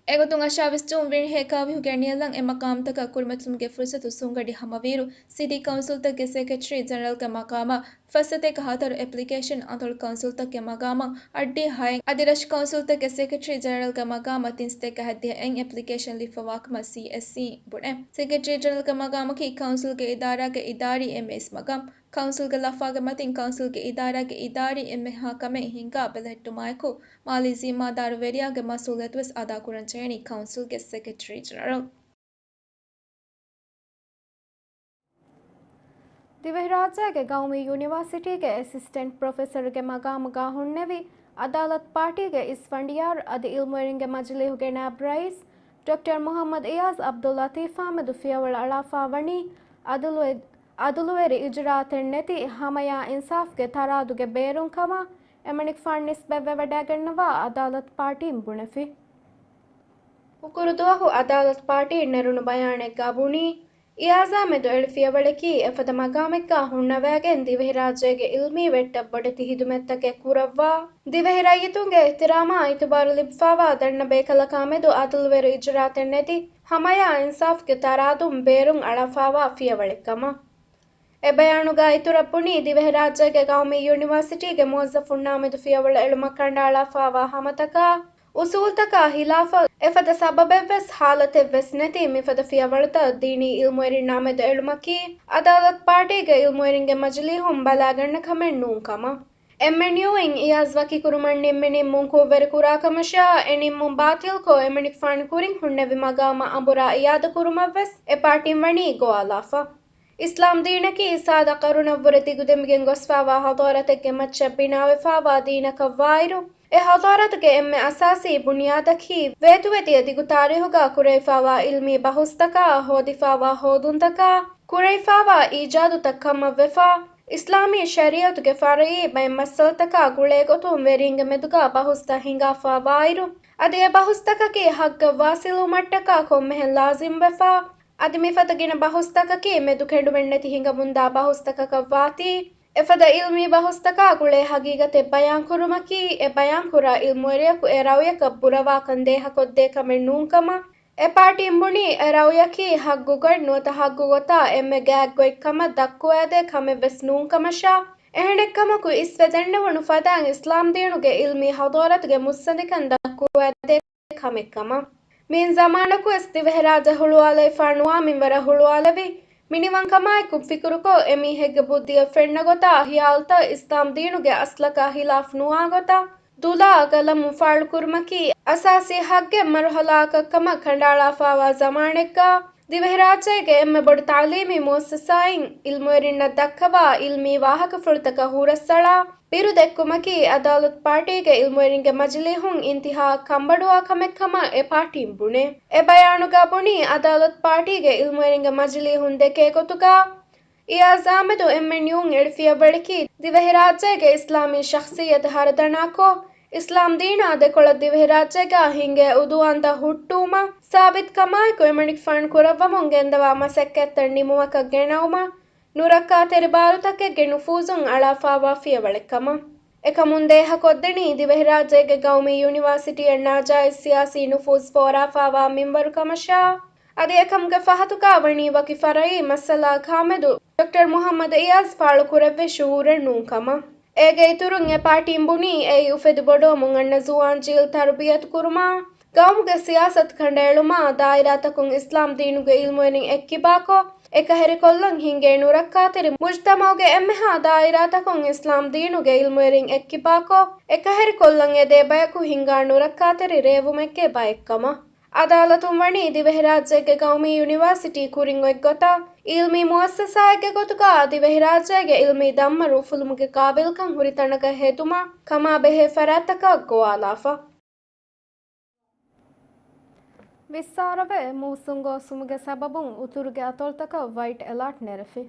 އެގޮތުން އަށާވީސް ޖޫން ވިހި އެކާވީހުގެ ނިޔަލަށް އެ މަޤާމްތަކަށް ކުރިމަތިލުމުގެ ފުރުޞަތު ސުންގަޑި ހަމަވިއިރު، ސިޓީ ކައުންސިލްތަކުގެ ސެކްރެޓަރީ ޖެނެރަލްގެ މަޤާމަށް ފައްސަތޭކަ ހަތަރު އެޕްލިކޭޝަން، އަތޮޅު ކައުންސިލްތަކުގެ މަޤާމަށް އަށްޑިހަ ހައެއް، އަދި ރަށު ކައުންސިލްތަކުގެ ސެކްރެޓަރީ ޖެނެރަލްގެ މަޤާމަށް ތިންސަތޭކަ ހައްދިހަ އެއް އެޕްލިކޭޝަން ލިބިފަވާކަމަށް ސީއެސްސީ ބުނޭ. ސެކްރެޓަރީ ޖެނެރަލްގެ މަޤާމަކީ ކައުންސިލްގެ އިދާރާގެ އިދާރީ އެމްއެސް މަޤާމް. ކައުންސިލްގެ ލަފާގެ މަތިން ކައުންސިލްގެ އިދާރާގެ އިދާރީ އެންމެހާ ކަމެއް ހިންގާ ބެލެހެއްޓުމާއެކު، މާލީ ޒިންމާދާރުވެރިޔާގެ މަސްއޫލިއްޔަތުވެސް އަދާކުރަން ޖެހެނީ ކައުންސިލްގެ ސެކްރެޓަރީ ޖެނެރަލް. ދިވެހިރާއްޖޭގެ ގައުމީ ޔުނިވާސިޓީގެ އެސިސްޓެންޓް ޕްރޮފެސަރުގެ މަގާމުގަ ހުންނެވި އަދާލަތު ޕާޓީގެ އިސް ފަނޑިޔާރު އަދި އިލްމުވެރިންގެ މަޖިލީހުގެ ނާއިބު ރައީސް ޑޮކްޓަރ މުޙައްމަދު އިޔާޒް ޢަބްދުއްލަތީފާމެދު ފިޔަވަޅު އަޅާފާ ވަނީ އަދުލުވެ-، އަދުލުވެރި އިޖުރާއަތެއް ނެތި ހަމަޔާ އިންސާފްގެ ތަރާދުގެ ބޭރުން ކަމަށް އެމަނިކުފާނު ނިސްބަތްވެވަޑައިގަންނަވާ އަދާލަތު ޕާޓީން ބުނެފި. ހުކުރު ދުވަހު އަދާލަތު ޕާޓީން ނެރުނު ބަޔާނެއްގަ ބުނީ، އިޔާޒާމެދު އެޅި ފިޔަވަޅަކީ އެފަދަ މަގާމެއްގަ ހުންނަވައިގެން ދިވެހިރާއްޖޭގެ އިލްމީ ވެއްޓަށް ބޮޑެތި ހިދުމަތްތަކެއް ކުރައްވާ، ދިވެހި ރައްޔިތުންގެ އިޙްތިރާމާ އިތުބާރު ލިބިފާވާ ދަންނަ ބޭކަލަކާމެދު އަދުލުވެރި އިޖުރާއަތެއް ނެތި ހަމަޔާ އިންސާފްގެ ތަރާދުން ބޭރުން އަޅާފާވާ ފިޔަވަޅެއް ކަމަށް. އެ ބަޔާނުގަ އިތުރަށް ބުނީ، ދިވެހިރާއްޖޭގެ ގައުމީ ޔުނިވާސިޓީގެ މުވައްޒަފުންނާމެދު ފިޔަވަޅު އެޅުމަށް ކަނޑައަޅާފާވާ ހަމަތަކާ، އުސޫލުތަކާ ހިލާފަށް އެފަދަ ސަބަބެއްވެސް ހާލަތެއްވެސް ނެތި މިފަދަ ފިޔަވަޅުތައް ދީނީ އިލްމުވެރިންނާމެދު އެޅުމަކީ، އަދާލަތު ޕާޓީގެ އިލްމުވެރިންގެ މަޖިލީހުން ބަލާގަންނަ ކަމެއް ނޫން ކަމަށް. އެމްއެންޔޫއިން އިޔާޒް ވަކިކުރުމަށް ނިންމި ނިންމުން ކުށްވެރި ކުރާކަމަށާ، އެ ނިންމުން ބާތިލްކޮށް، އެމަނިކުފާނު ކުރިން ހުންނެވި މަގާމަށް އަނބުރާ އިއާދަކުރުމަށްވެސް އެ ޕާޓީން ވަނީ ގޮވާލާފަ. އިސްލާމް ދީނަކީ ސާދަ ޤަރުނަށްވުރެ ދިގުދެމިގެން ގޮސްފާވާ ޙަޟާރަތެއްގެ މައްޗަށް ބިނާވެފާވާ ދީނަކަށްވާއިރު، އެ ޙަޟާރަތުގެ އެންމެ އަސާސީ ބުނިޔާދަކީ، ވޭތުވެދިޔަ ދިގު ތާރީޚުގަ ކުރެވިފާވާ އިލްމީ ބަހުސްތަކާ، ހޯދިފާވާ ހޯދުންތަކާ، ކުރެވިފާވާ އީޖާދުތައް ކަމަށްވެފާ، އިސްލާމީ ޝަރީޢަތުގެ ފަރުޢީ ބައެއް މައްސަލަތަކާ ގުޅޭގޮތުން ވެރިންގެ މެދުގަ ބަހުސްތައް ހިނގާފާވާއިރު، އަދި އެ ބަހުސްތަކަކީ ޙައްޤަށް ވާޞިލުވުމަށްޓަކާ ކޮންމެހެން ލާޒިމްވެފާ، އަދި މިފަދަ ގިނަ ބަހުސްތަކަކީ މެދުކެނޑުމެއްނެތި ހިނގަމުންދާ ބަހުސްތަކަކަށްވާތީ، އެފަދަ އިލްމީ ބަހުސްތަކާ ގުޅޭ ހަގީގަތެއް ބަޔާންކުރުމަކީ، އެ ބަޔާންކުރާ އިލްމުވެރިޔަކު އެ ރައުޔަކަށް ބުރަވާކަން ދޭހަކޮށްދޭ ކަމެއް ނޫންކަމަށް، އެ ޕާޓީން ބުނީ، އެ ރައުޔަކީ ޙައްޤުގޮތް ނުވަތަ ޙައްޤުގޮތާ އެންމެ ގާތްގޮތްކަމަށް ދައްކުވައިދޭ ކަމެއްވެސް ނޫންކަމަށާ، އެހެނެއްކަމަކު އިސްވެ ދެންނެވުނު ފަދައިން އިސްލާމްދީނުގެ އިލްމީ ޙަޟާރަތުގެ މުއްސަނދިކަން ދައްކުވައިދޭ ކަމެއްކަމަށް. މިއިން ޒަމާނަކުވެސް ދިވެހިރާއްޖެ ހުޅުވާލައިފާ ނުވާ މިންވަރަށް ހުޅުވާލެވި، މިނިވަންކަމާއެކު ފިކުރުކޮށް، އެމީހެއްގެ ބުއްދިއަށް ފެންނަ ގޮތާ ހިޔާލުތައް އިސްލާމްދީނުގެ އަސްލަކާ ހިލާފް ނުވާ ގޮތަށް، ދުލާ ގަލަމުން ފާޅުކުރުމަކީ އަސާސީ ޙައްޤެއް މަރުޙަލާއަކަށްކަމަށް ކަނޑައަޅާފާވާ ޒަމާނެއްގަ، ދިވެހިރާއްޖޭގެ އެންމެ ބޮޑު ތައުލީމީ މުއައްސަސާއިން އިލްމުވެރިންނަށް ދައްކަވާ އިލްމީ ވާހަކަފުޅުތަކަށް ހުރަސްއަޅާ ބިރު ދެއްކުމަކީ އަދާލަތު ޕާޓީގެ އިލްމުވެރިންގެ މަޖިލީހުން އިންތިހާއަށް ކަންބޮޑުވާ ކަމެއް ކަމަށް އެ ޕާޓީން ބުނޭ. އެ ބަޔާނުގަ ބުނީ، އަދާލަތު ޕާޓީގެ އިލްމުވެރިންގެ މަޖިލީހުން ދެކޭ ގޮތުގަ، އިޔާޒް އާމެދު އެމްއެންޔޫއިން އެޅި ފިޔަވަޅަކީ، ދިވެހިރާއްޖޭގެ އިސްލާމީ ޝަޚްޞިއްޔަތު ހަރަދަނާކޮށް، އިސްލާމް ދީނާ ދެކޮޅަށް ދިވެހިރާއްޖޭގަ ހިނގޭ އުދުވާންތައް ހުއްޓުވުމަށް ސާބިތުކަމާއެކު އެމަނިކުފާނު ކުރައްވަމުން ގެންދަވާ މަސައްކަތްތައް ނިމުމަކަށް ގެނައުމަށް ނުރައްކާތެރި ބާރުތަކެއްގެ ނުފޫޒުން އަޅާފާވާ ފިޔަވަޅެއްކަމަށް. އެކަމުން ދޭހަކޮށްދެނީ ދިވެހިރާއްޖޭގެ ގައުމީ ޔުނިވާސިޓީއަށް ނާޖާއިޒް ސިޔާސީ ނުފޫޒު ފޯރާފާވާ މިންވަރު ކަމަށާ، އަދި އެކަމުގެ ފަހަތުގަ ވަނީ ވަކި ފަރައީ މައްސަލާއަކާމެދު ޑޮކްޓަރ މުހައްމަދު އިޔާޒް ފާޅުކުރެއްވި ޝުއޫރެއް ނޫން ކަމަށް. އޭގެ އިތުރުން އެ ޕާޓީން ބުނީ، އެއީ އުފެދި ބޮޑުވަމުން އަންނަ ޒުވާން ޖީލް ތަރުބިޔަތު ކުރުމާ، ގައުމުގެ ސިޔާސަތު ކަނޑައެޅުމާ، ދާއިރާތަކުން އިސްލާމް ދީނުގެ އިލްމުވެރިން އެއްކިބާކޮށް، އެކަހެރިކޮށްލަން ހިނގޭ ނުރައްކާތެރި މުޖްތަމައުގެ އެންމެހާ ދާއިރާތަކުން އިސްލާމް ދީނުގެ އިލްމުވެރިން އެއްކިބާކޮށް، އެކަހެރިކޮށްލަން އެދޭ ބަޔަކު ހިނގާ ނުރައްކާތެރި ރޭވުމެއްގެ ބައެއްކަމަށް. އަދާލަތުން ވަނީ ދިވެހިރާއްޖޭގެ ގައުމީ ޔުނިވާސިޓީ ކުރިން އޮތްގޮތަށް، އިލްމީ މުއައްސަސާއެއްގެ ގޮތުގަ ދިވެހިރާއްޖޭގެ އިލްމީ ދަންމަރު އުފުލުމުގެ ގާބިލްކަން ހުރި ތަނަކަށް ހެދުމަށް ކަމާބެހޭ ފަރާތްތަކަށް ގޮވާލާފަ. ވިއްސާރަވެ، މޫސުން ގޯސްވުމުގެ ސަބަބުން އުތުރުގެ އަތޮޅުތަކަށް ވައިޓް އެލާޓް ނެރެފި.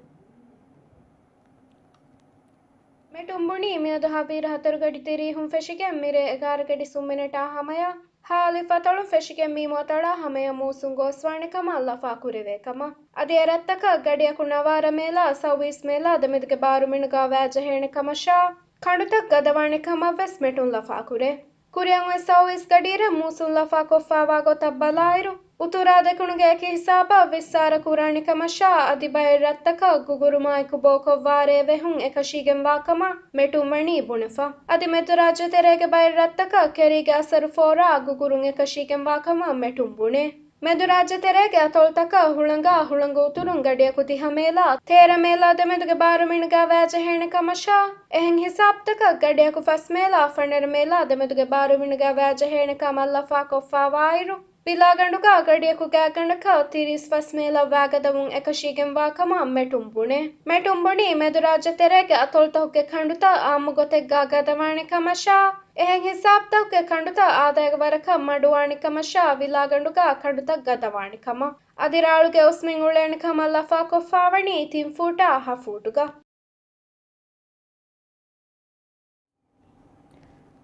މެޓުން ބުނީ، މިއަދު ހަވީރު ހަތަރު ގަޑި ތިރީހުން ފެށިގެން މިރޭ އެގާރަ ގަޑި ސުން މިނެޓާ ހަމަޔަށް، ހާލި ފަތޮޅުން ފެށިގެން މީމު އަތޮޅާ ހަމަޔަށް މޫސުން ގޯސްވާނެ ކަމަށް ލަފާ ކުރެވޭ ކަމަށް. އަދި އެ ރަށްތަކަށް ގަޑިއަކު ނަވާރަ މޭލާ، ސައުވީސް މޭލާ ދެމެދުގެ ބާރު މިނުގާ ވާ ޖެހޭނެ ކަމަށާ، ކަނޑުތައް ގަދަވާނެ ކަމަށް ވެސް މެޓުން ލަފާ ކުރޭ. ކުރިއަށް އޮތް ސައުވީސް ގަޑިއިރަށް މޫސުން ލަފާ ކޮށްފާވާ ގޮތަށް ބަލާއިރު، އުތުރާ ދެކުނުގެ އެކި ހިސާބަށް ވިއްސާރަ ކުރާނެ ކަމަށާ، އަދި ބައެއް ރަށްތަކަށް ގުގުރުމާއެކު ބޯކޮށްވާ ރޭވެހުން އެކަށީގެންވާ ކަމަށް މެޓުން ވަނީ ބުނެފަ. އަދި މެދުރާއްޖެ ތެރޭގެ ބައެއް ރަށްތަކަށް ކެރީގެ އަސަރު ފޯރާ ގުގުރުން އެކަށީގެންވާ ކަމަށް މެޓުން ބުނޭ. މެދުރާއްޖެ ތެރޭގެ އަތޮޅުތަކަށް ހުޅަނގާ، ހުޅަނގު އުތުރުން ގަޑިއަކު ދިހަ މޭލާ، ތޭރަ މޭލާ ދެމެދުގެ ބާރު މިނުގާ ވާ ޖެހޭނެ ކަމަށާ، އެހެން ހިސާބުތަކަށް ގަޑިއަކު ފަސް މޭލާ، ފަނަރަ މޭލާ ދެމެދުގެ ބާރު މިނުގާ ވާ ޖެހޭނެ ކަމަށް ލަފާ ކޮށްފާވާއިރު، ވިލާގަނޑުގާ ގަޑިއަކު ގާތްގަނޑަކަށް ތިރީސް ފަސް މޭލަށް ވާގަދަވުން އެކަށީގެންވާ ކަމަށް މެޓުން ބުނޭ. މެޓުން ބުނީ، މެދުރާއްޖެ ތެރޭގެ އަތޮޅުތަކުގެ ކަނޑުތައް އާއްމު ގޮތެއްގާ ގަދަވާނެ ކަމަށާ، އެހެން ހިސާބުތަކުގެ ކަނޑުތައް އާދައިގެ ވަރަކަށް މަޑުވާނެ ކަމަށާ، ވިލާގަނޑުގާ ކަނޑުތައް ގަދަވާނެ ކަމަށް. އަދި ރާޅުގެ އުސްމިން އުޅޭނެ ކަމަށް ލަފާކޮށްފާވަނީ ތިން ފޫޓާ ހަ ފޫޓުގަ.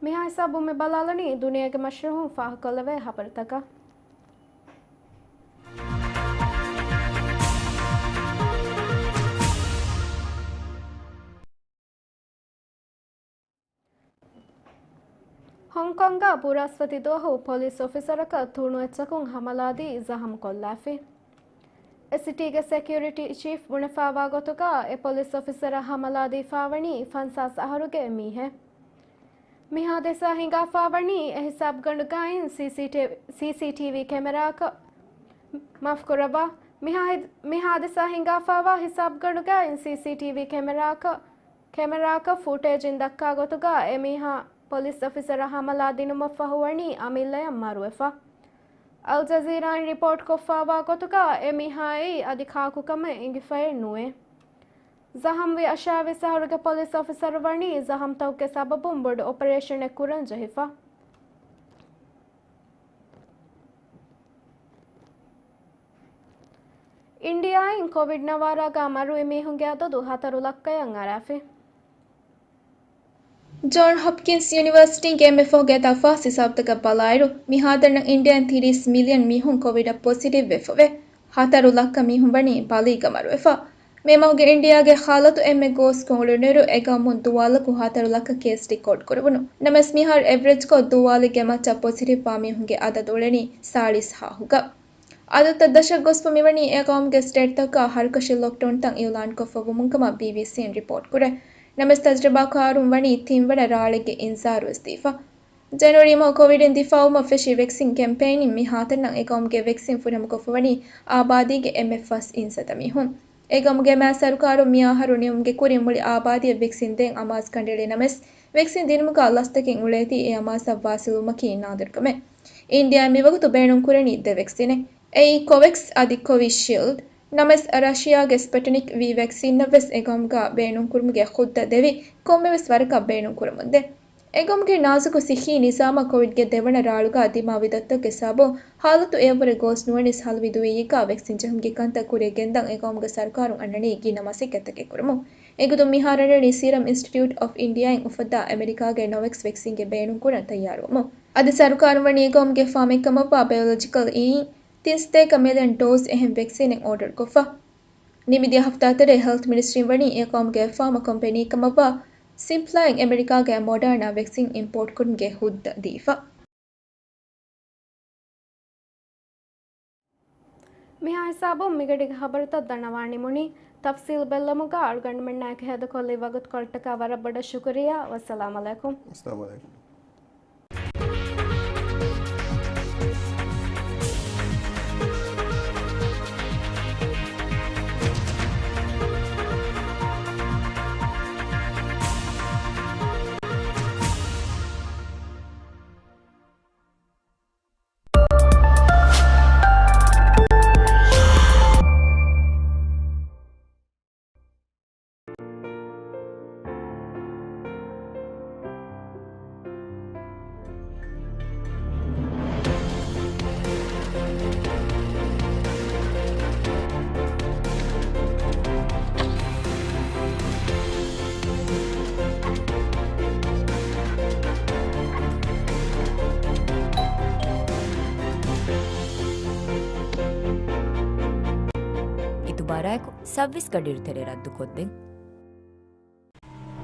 މިހާ ހިސާބުން މި ބަލާލަނީ ދުނިޔޭގެ މަޝްރޫހުން ފާހަގަކޮށްލެވޭ ހަބަރުތަކަށް. ހޮންކޮންގަ ބުރަސްފަތި ދުވަހު ޕޮލިސް އޮފިސަރަކަށް ތުނޑުއެއްޗަކުން ހަމަލާދީ ޒަހަމްކޮށްލާފި. އެ ސިޓީގެ ސެކިއުރިޓީ ޗީފް ބުނެފާވާ ގޮތުގަ، އެ ޕޮލިސް އޮފިސަރަށް ހަމަލާދީފާވަނީ ފަންސާސް އަހަރުގެ މީހެއް. މި ހާދިސާ ހިނގާފާވަނީ އެ ހިސާބުގަނޑުގައިން ސީސީޓީ، ސީސީޓީވީ ކެމެރާއަކަށް، މާފުކުރައްވާ، މި ހާ-، މި ހާދިސާ ހިނގާފާވާ ހިސާބުގަނޑުގައިން ސީސީޓީވީ ކެމެރާއަކަށް، ކެމެރާއަކަށް ފޫޓޭޖިން ދައްކާ ގޮތުގަ އެމީހާ ޕޮލިސް އޮފިސަރަށް ހަމަލާ ދިނުމަށްފަހުވަނީ އަމިއްލަޔަށް މަރުވެފަ. އަލްޖަޒީރާއިން ރިޕޯޓްކޮށްފާވާ ގޮތުގަ އެމީހާއައީ އަދި ކާކުކަމެއް އެނގިފައެއް ނުވޭ. ޒަހަމްވި އަށާވީސް އަހަރުގެ ޕޮލިސް އޮފިސަރު ވަނީ ޒަހަމްތަކުގެ ސަބަބުން ބޮޑު އޮޕަރޭޝަނެއް ކުރަން ޖެހިފަ. އިންޑިއާއިން ކޮވިޑް ނަވާރާގާ މަރުވި މީހުންގެ އަދަދު ހަތަރު ލައްކަޔަށް އަރާފި. ޖޯން ހޮޕްކިންސް ޔުނިވަރސިޓީގެ އެންމެ ފަހުގެ ތަފާސް ހިސާބުތަކަށް ބަލާއިރު، މިހާތަނަށް އިންޑިއާއިން ތިރީސް މިލިއަން މީހުން ކޮވިޑަށް ޕޮޒިޓިވް ވެފަވޭ. ހަތަރު ލައްކަ މީހުން ވަނީ ބަލީގަ މަރުވެފަ. މި މަހުގެ އިންޑިއާގެ ހާލަތު އެންމެ ގޯސްކޮށް އުޅުނުއިރު، އެގައުމުން ދުވާލަކު ހަތަރު ލައްކަ ކޭސް ރިކޯޑް ކުރެވުނު. ނަމަވެސް، މިހާރު އެވްރެޖްކޮށް ދުވާލެއްގެ މައްޗަށް ޕޮޒިޓިވް ވާ މީހުންގެ އަދަދު އުޅެނީ ސާޅީސް ހާހުގަ. އަދަދުތައް ދަށަށް ގޮސްފަ މިވަނީ އެ ގައުމުގެ ސްޓޭޓްތަކުގަ ހަރުކަށި ލޮކްޑައުންތައް އިއުލާންކޮށްފަ ވުމުން ކަމަށް ބީބީސީން ރިޕޯޓް ކުރޭ. ނަމަވެސް، ތަޖްރިބާކާރުން ވަނީ ތިންވަނަ ރާޅެއްގެ އިންޒާރު ވެސް ދީފަ. ޖަނުއަރީ މަހު ކޮވިޑިން ދިފާއުވުމަށް ފެށި ވެކްސިން ކެމްޕެއިނިން މި ހާތަނަށް އެ ގައުމުގެ ވެކްސިން ފުރިހަމަކޮށްފަ ވަނީ އާބާދީގެ އެންމެ ފަސް އިން ސަތަ މީހުން. އެ ގައުމުގެ މާ ސަރުކާރުން މިއަހަރު ނިމުމުގެ ކުރިން މުޅި އާބާދީއަށް ވެކްސިން ދޭން އަމާޒު ކަނޑައެޅި ނަމަވެސް، ވެކްސިން ދިނުމުގަ ލަސްތަކެއް އުޅޭތީ އެ އަމާޒަށް ވާސިލްވުމަކީ ނާދިރު ކަމެއް. އިންޑިއާއިން މިވަގުތު ބޭނުން ކުރަނީ ދެ ވެކްސިނެއް. އެއީ ކޮވެކްސް އަދި ކޮވިޝީލްޑް. ނަމަވެސް، ރަޝިޔާގެ ސްޕެޓުނިކް ވީ ވެކްސިންއަށްވެސް އެގައުމުގަ ބޭނުންކުރުމުގެ ހުއްދަ ދެވި، ކޮންމެވެސް ވަރަކަށް ބޭނުންކުރަމުންދޭ. އެގައުމުގެ ނާޒުކު ސިއްހީ ނިޒާމަށް ކޮވިޑްގެ ދެވަނަ ރާޅުގަ ދިމާވި ދަތުތަކުގެ ސަބަބުން ހާލަތު އެއަށްވުރެ ގޯސް ނުވަނީސް ހަލުވި ދުވިއްޔެއްގަ ވެކްސިން ޖެހުމުގެ ކަންތައް ކުރިއަށް ގެންދަން އެގައުމުގެ ސަރުކާރުން އަންނަނީ ގިނަ މަސައްކަތްތަކެއް ކުރަމުން. އެގުދުން މިހާރު އަންނަނީ ސީރަމް އިންސްޓިޓިއުޓް އޮފް އިންޑިއާއިން އުފައްދާ އެމެރިކާގެ ނޮވެކްސް ވެކްސިންގެ ބޭނުންކުރަން ތައްޔާރުވުމުން. އަދި ސަރުކާރުން ވަނީ އެގައުމުގެ ފާމެއް ކަމަށްވާ ބަޔޮލޮޖިކަލް އިން ތިން ސަތޭކަ މިލިއަން ޑޯޒް އެހެން ވެކްސިނެއް އޯޑަރުކޮށްފަ. ނިމިދިޔަ ހަފްތާތެރޭ ހެލްތް މިނިސްޓްރީން ވަނީ އެ ގައުމުގެ ފާމާ ކޮމްޕެނީ ކަމަށްވާ ސިމްޕްލާއިން އެމެރިކާގެ މޮޑާނާ ވެކްސިން އިމްޕޯޓް ކުރުމުގެ ހުއްދަ ދީފަ. މިހާ ހިސާބުން މިގަޑީގެ ޚަބަރުތައް ދަންނަވާ ނިމުނީ. ތަފްސީލް ބެއްލުމުގަ އަޅުގަނޑުމެންނާއެކު ހޭދަކޮށްލި ވަގުތުކޮޅަށްޓަކާ ވަރަށް ބޮޑަށް ޝުކުރިއްޔާ. ވައްސަލާމް ޢަލައިކުމް. އައްސަލާމް ޢަލައިކުމް. އިތުބާރާއެކު ސައުވީސް ގަޑިއިރު ތެރޭ ރައްދުކޮށްދޭން.